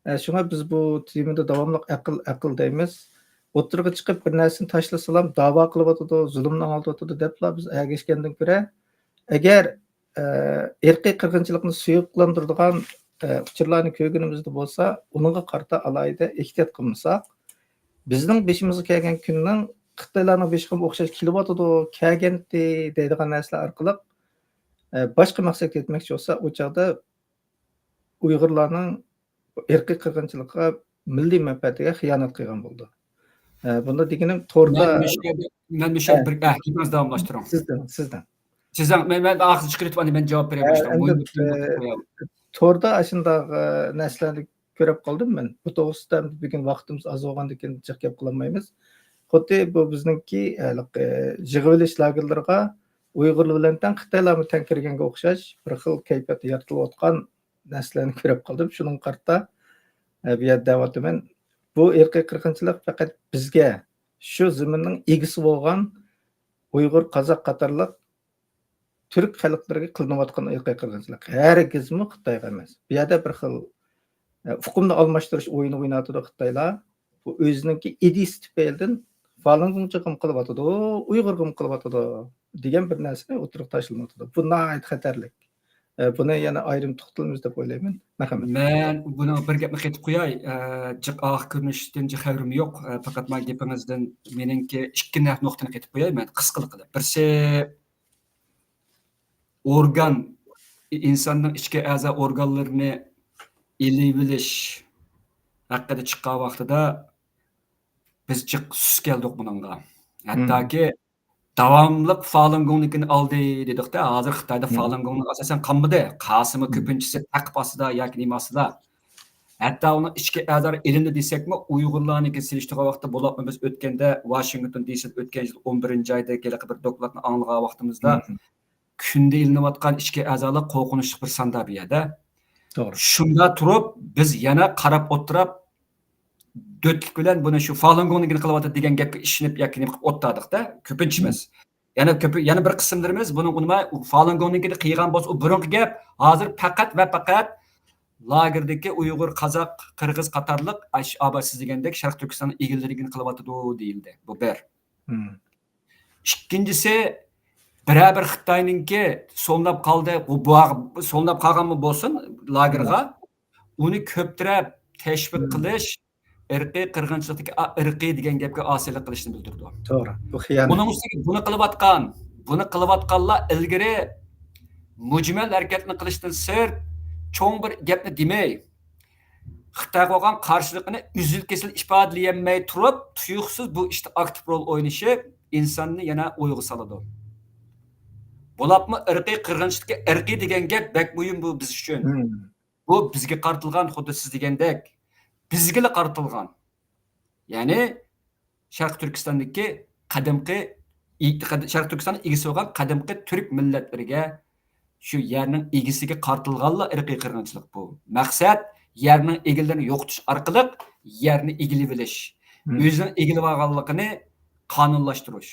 ئە، شۇڭا بىز بۇ تېمىدا داۋاملىق ئەقىل، ئەقىل دەيمىز. ئوتتۇرىغا چىقىپ بىر نەرسىنى تاشلىسىلام داۋا قىلىۋاتىدۇ، زۇلۇمنى ئاڭلىتىۋاتىدۇ دەپلا بىز ئەگەشكەندىن كۆرە، ئەگەر، ئە، ئىرقىي قىرغىنچىلىقنى سۇيۇقلاندۇرىدىغان، ئە، ئۇچۇرلارنى كۆرگىنىمىزدە بولسا، ئۇنىڭغا قارىتا ئالاھىدە ئېھتىيات قىلمىساق، بىزنىڭ بېشىمىزغا كەلگەن كۈننىڭ خىتايلارنىڭ بېشىغىمۇ ئوخشاش كېلىۋاتىدۇ، كەلگەنتى دەيدىغان نەرسىلەر ئارقىلىق، ئە، باشقا مەقسەتكە يەتمەكچى بولسا، ئۇ چاغدا ئۇيغۇرلارنىڭ ئىرقىي قىرغىنچىلىققا، مىللىي مەنپەئەتىگە خىيانەت قىلغان بولىدۇ. ئە، بۇندا دېگىنىم توردا مەن مۇشۇ يەردە، مەن مۇشۇ يەردە بىر، ئە، گېپىڭىزنى داۋاملاشتۇرۇڭ. سىزدىن، سىزدىن. سىزدىن، مەن، مەن ئاخىرى چىقىرىۋېتىپ، ئاندىن مەن جاۋاب بېرەي باشتا. ئە، ئەمدى، ئە، توردا ئاشۇنداق، ئە، نەرسىلەرنى كۆرۈپ قالدىم مەن. بۇ توغرىسىدا ئەمدى بۈگۈن ۋاقتىمىز ئاز بولغاندىكىن جىق گەپ قىلالمايمىز. خۇددى بۇ بىزنىڭكى، ئە، ھېلىقى يىغىۋېلىش لاگېرلىرىغا ئۇيغۇرلار بىلەن تەڭ خىتايلارمۇ تەڭ كىرگەنگە ئوخشاش بىر خىل كەيپىيات يارىتىلىۋاتقان نەرسىلەرنى كۆرۈپ قالدىم. شۇنىڭغا قارىتا، ئە، بۇ يەردە دەۋاتىمەن. بۇ ئىرقىي قىرغىنچىلىق پەقەت بىزگە، شۇ زېمىننىڭ ئىگىسى بولغان ئۇيغۇر، قازاق قاتارلىق تۈرك خەلقلىرىگە قىلىنىۋاتقان ئىرقىي قىرغىنچىلىق. ھەرگىزمۇ خىتايغا ئەمەس. بۇ يەردە بىر خىل، ئە، ئۇقۇمنى ئالماشتۇرۇش ئويۇنى ئويناۋاتىدۇ خىتايلار. بۇ ئۆزىنىڭكى ئىدىيىسى تۈپەيلىدىن فالۇنگوڭچىغىمۇ قىلىۋاتىدۇ، ئۇيغۇرغىمۇ قىلىۋاتىدۇ دېگەن بىر نەرسىنى ئوتتۇرىغا تاشلىۋاتىدۇ. بۇ ناھايىتى خەتەرلىك. ئە، بۇنى يەنە ئايرىم توختىلىمىز دەپ ئويلايمەن. مەرھەمەت. مەن بۇنىڭ بىر گەپنى قېتىپ قوياي. ئە، جىق ئاق كۆرۈنۈشتىن جىق خەۋىرىم يوق. ئە، پەقەت مانا گېپىڭىزدىن مېنىڭكى ئىككى نە-، نۇقتىنى قېتىپ قوياي مەن قىسقىلىقىدا. بىرسى، ئورگان، ئىنساننىڭ ئىچكى ئەزا ئورگانلىرىنى ئېلىۋېلىش ھەققىدە چىققان ۋاقتىدا بىز جىق سۇس كەلدۇق بۇنىڭغا. ھەتتاكى داۋاملىق فالۇنگوڭنىڭكىنى ئالدى دېدۇقتا، ھازىر خىتايدا فالۇنگوڭنىڭ ئاساسەن قالمىدى. قاسىمۇ كۆپىنچىسى تەقىپ ئاستىدا ياكى نېمە ئاستىدا. ھەتتا ئۇنىڭ ئىچكى ئەزالىرى ئېلىندى دېسەكمۇ، ئۇيغۇرلارنىڭكى سېلىشتۇرغان ۋاقىتتا، بولۇپمۇ بىز ئۆتكەندە ۋاشىنگتون دى سىدا ئۆتكەن يىل ئون بىرىنچى ئايدا ھېلىقى بىر دوكلاتنى ئاڭلىغان ۋاقتىمىزدا، كۈندە ئېلىنىۋاتقان ئىچكى ئەزالار قورقۇنچلۇق بىر ساندا بۇ يەردە. توغرا. شۇندا تۇرۇپ، بىز يەنە قاراپ ئولتۇرۇپ، دۆتلۈك بىلەن بۇنى شۇ فالۇنگوڭنىڭكىنى قىلىۋاتىدۇ دېگەن گەپكە ئىشىنىپ ياكى نېمە قىلىپ ئولتۇردۇق-دە، كۆپىنچىمىز. يەنە كۆپى، يەنە بىر قىسىملىرىمىز بۇنىڭغا ئۇنىماي، ئۇ فالۇنگوڭنىڭكىنى قىلغان بولسا، ئۇ بۇرۇنقى گەپ. ھازىر پەقەت ۋە پەقەت لاگېردىكى ئۇيغۇر، قازاق، قىرغىز قاتارلىق، ئاش-، ئابا سىز دېگەندەك شەرقىي تۈركىستاننىڭ ئىگىلىرىگىنى قىلىۋاتىدۇ دېيىلدى. بۇ بىر. ئىككىنچىسى، بىرەر بىر خىتاينىڭكى سولناپ قالدى، بۇ، بۇ، سولناپ قالغانمۇ بولسۇن لاگېرغا، ئۇنى كۆپ تەرەپ تەشۋىق قىلىش، ئىرقىي قىرغىنچىلىقتىكى ئا-، ئىرقىي دېگەن گەپكە ئاسىيلىق قىلىشنى بىلدۈرىدۇ. توغرا. بۇ خىيانەت. ئۇنىڭ ئۈستىگە بۇنى قىلىۋاتقان، بۇنى قىلىۋاتقانلار ئىلگىرى مۈجمەل ھەرىكەتنى قىلىشتىن سىرت، چوڭ بىر گەپنى دېمەي، خىتايغا بولغان قارشىلىقىنى ئۈزۈل-كېسىل ئىپادىلىيەلمەي تۇرۇپ، تۇيۇقسىز بۇ ئىشتا ئاكتىپ رول ئوينىشى ئىنساننى يەنە ئويغا سالىدۇ. بولۇپمۇ ئىرقىي قىرغىنچىلىقى، ئىرقىي دېگەن گەپ بەك مۇھىم بۇ بىز ئۈچۈن. بۇ بىزگە قارىتىلغان، خۇددى سىز دېگەندەك، بىزگىلا قارىتىلغان. يەنى شەرقىي تۈركىستاندىكى قەدىمكى، شەرقىي تۈركىستاننىڭ ئىگىسى بولغان قەدىمكى تۈرك مىللەتلىرىگە، شۇ يەرنىڭ ئىگىسىگە قارىتىلغانلا ئىرقىي قىرغىنچىلىق بۇ. مەقسەت يەرنىڭ ئىگىلىرىنى يوقىتىش ئارقىلىق يەرنى ئىگىلىۋېلىش، ئۆزىنىڭ ئىگىلىۋالغانلىقىنى قانۇنلاشتۇرۇش.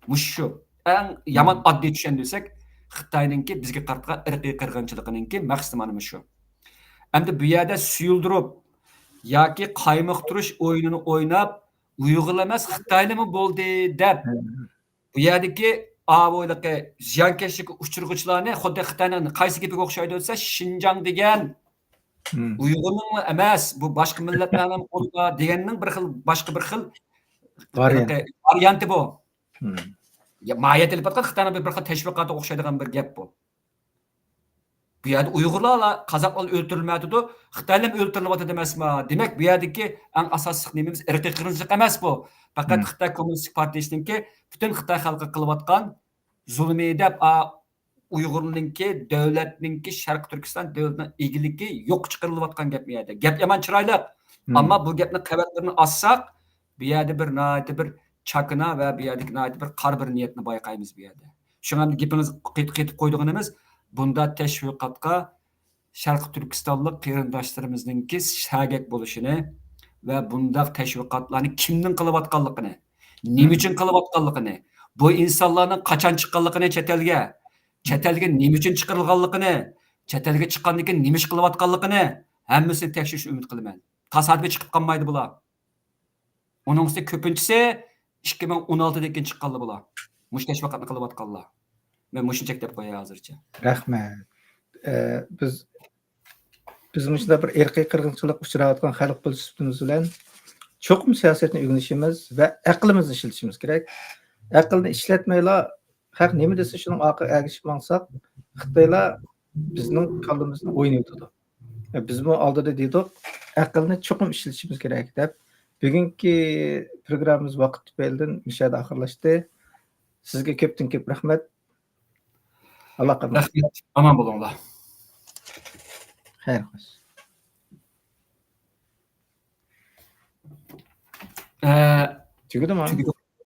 مۇشۇ شۇ. ئەڭ يامان ئاددىي چۈشەندۈرسەك، خىتاينىڭكى بىزگە قاراتقان ئىرقىي قىرغىنچىلىقىنىڭكى مەقسىتى مانا مۇشۇ. ئەمدى بۇ يەردە سۇيۇلدۇرۇپ ياكى قايمۇقتۇرۇش ئويۇنىنى ئويناپ، ئۇيغۇرلا ئەمەس، خىتايلىمۇ بولدى دەپ، بۇ يەردىكى ئاۋۇ ھېلىقى زىيانكەشلىككە ئۇچرىغۇچىلارنى خۇددى خىتاينىڭ قايسى گېپىگە ئوخشايدۇ دېسە، شىنجاڭ دېگەن ئۇيغۇرنىڭ ئەمەس، بۇ باشقا مىللەتلەرنىڭ قولىدا دېگەننىڭ بىر خىل، باشقا بىر خىل ۋارىيانت. ھېلىقى ۋارىيانتى بۇ. يا، ماھىيەت ئېلىپ ئاتقان خىتاينىڭ بىر، بىر خىل تەشۋىقاتىغا ئوخشايدىغان بىر گەپ بۇ. بۇ يەردە ئۇيغۇرلارلا، قازاقلار ئۆلتۈرۈلمەيۋاتىدۇ، خىتايلار ئۆلتۈرۈلۈۋاتىدۇ ئەمەسما؟ دېمەك، بۇ يەردىكى ئەڭ ئاساسلىق نېمىمىز ئىرقىي قىرغىنچىلىق ئەمەس بۇ. پەقەت خىتاي كوممۇنىستىك پارتىيىسىنىڭكى پۈتۈن خىتاي خەلقىگە قىلىۋاتقان زۇلۇمى دەپ، ئا، ئۇيغۇرنىڭكى، دۆلەتنىڭكى، شەرقىي تۈركىستان دۆلىتىنىڭ ئىگىلىكى يوققا چىقىرىلىۋاتقان گەپ بۇ يەردە. گەپ يامان چىرايلىق. ئەمما بۇ گەپنىڭ قەۋەتلىرىنى ئاچساق، بۇ يەردە بىر ناھايىتى بىر چاكىنا ۋە بۇ يەردىكى ناھايىتى بىر قارا بىر نىيەتنى بايقايمىز بۇ يەردە. شۇڭا ئەمدى گېپىڭىزنى قېتىپ، قېتىپ قويىدىغىنىمىز، بۇنداق تەشۋىقاتقا شەرقىي تۈركىستانلىق قېرىنداشلىرىمىزنىڭكى سەگەك بولۇشىنى ۋە بۇنداق تەشۋىقاتلارنى كىمنىڭ قىلىۋاتقانلىقىنى، نېمە ئۈچۈن قىلىۋاتقانلىقىنى، بۇ ئىنسانلارنىڭ قاچان چىققانلىقىنى چەت ئەلگە، چەت ئەلگە نېمە ئۈچۈن چىقىرىلغانلىقىنى، چەت ئەلگە چىققاندىن كېيىن نېمە ئىش قىلىۋاتقانلىقىنى، ھەممىسىنى تەكشۈرۈشنى ئۈمىد قىلىمەن. تاسادىپىي چىقىپ قالمايدۇ بۇلار. ئۇنىڭ ئۈستىگە كۆپىنچىسى ئىككى مىڭ ئون ئالتىدىن كېيىن چىققانلار بۇلار. مۇشۇ تەشۋىقاتنى قىلىۋاتقانلار. مەن مۇشۇنى چەكلەپ قوياي ھازىرچە. رەھمەت. ئە، بىز، بىز مۇشۇنداق بىر ئىرقىي قىرغىنچىلىققا ئۇچراۋاتقان خەلق بولۇش سۈپىتىمىز بىلەن چوقۇم سىياسەتنى ئۆگىنىشىمىز ۋە ئەقلىمىزنى ئىشلىتىشىمىز كېرەك. ئەقىلنى ئىشلەتمەيلا، خەق نېمە دېسە، شۇنىڭ ئارقىغا ئەگىشىپ ماڭساق، خىتايلار بىزنىڭ كاللىمىزنى ئوينىۋېتىدۇ. بىزمۇ ئالدىدا دېدۇق، ئەقىلنى چوقۇم ئىشلىتىشىمىز كېرەك دەپ. بۈگۈنكى پروگراممىمىز ۋاقىت تۈپەيلىدىن مۇشۇ يەردە ئاخىرلاشتى. سىزگە كۆپتىن كۆپ رەھمەت. ئاللاغا ئامانەت. رەھمەت. ئامان بولۇڭلار. خەير خوش. ئە، تۈگىدىمۇ؟ تۈگىدى.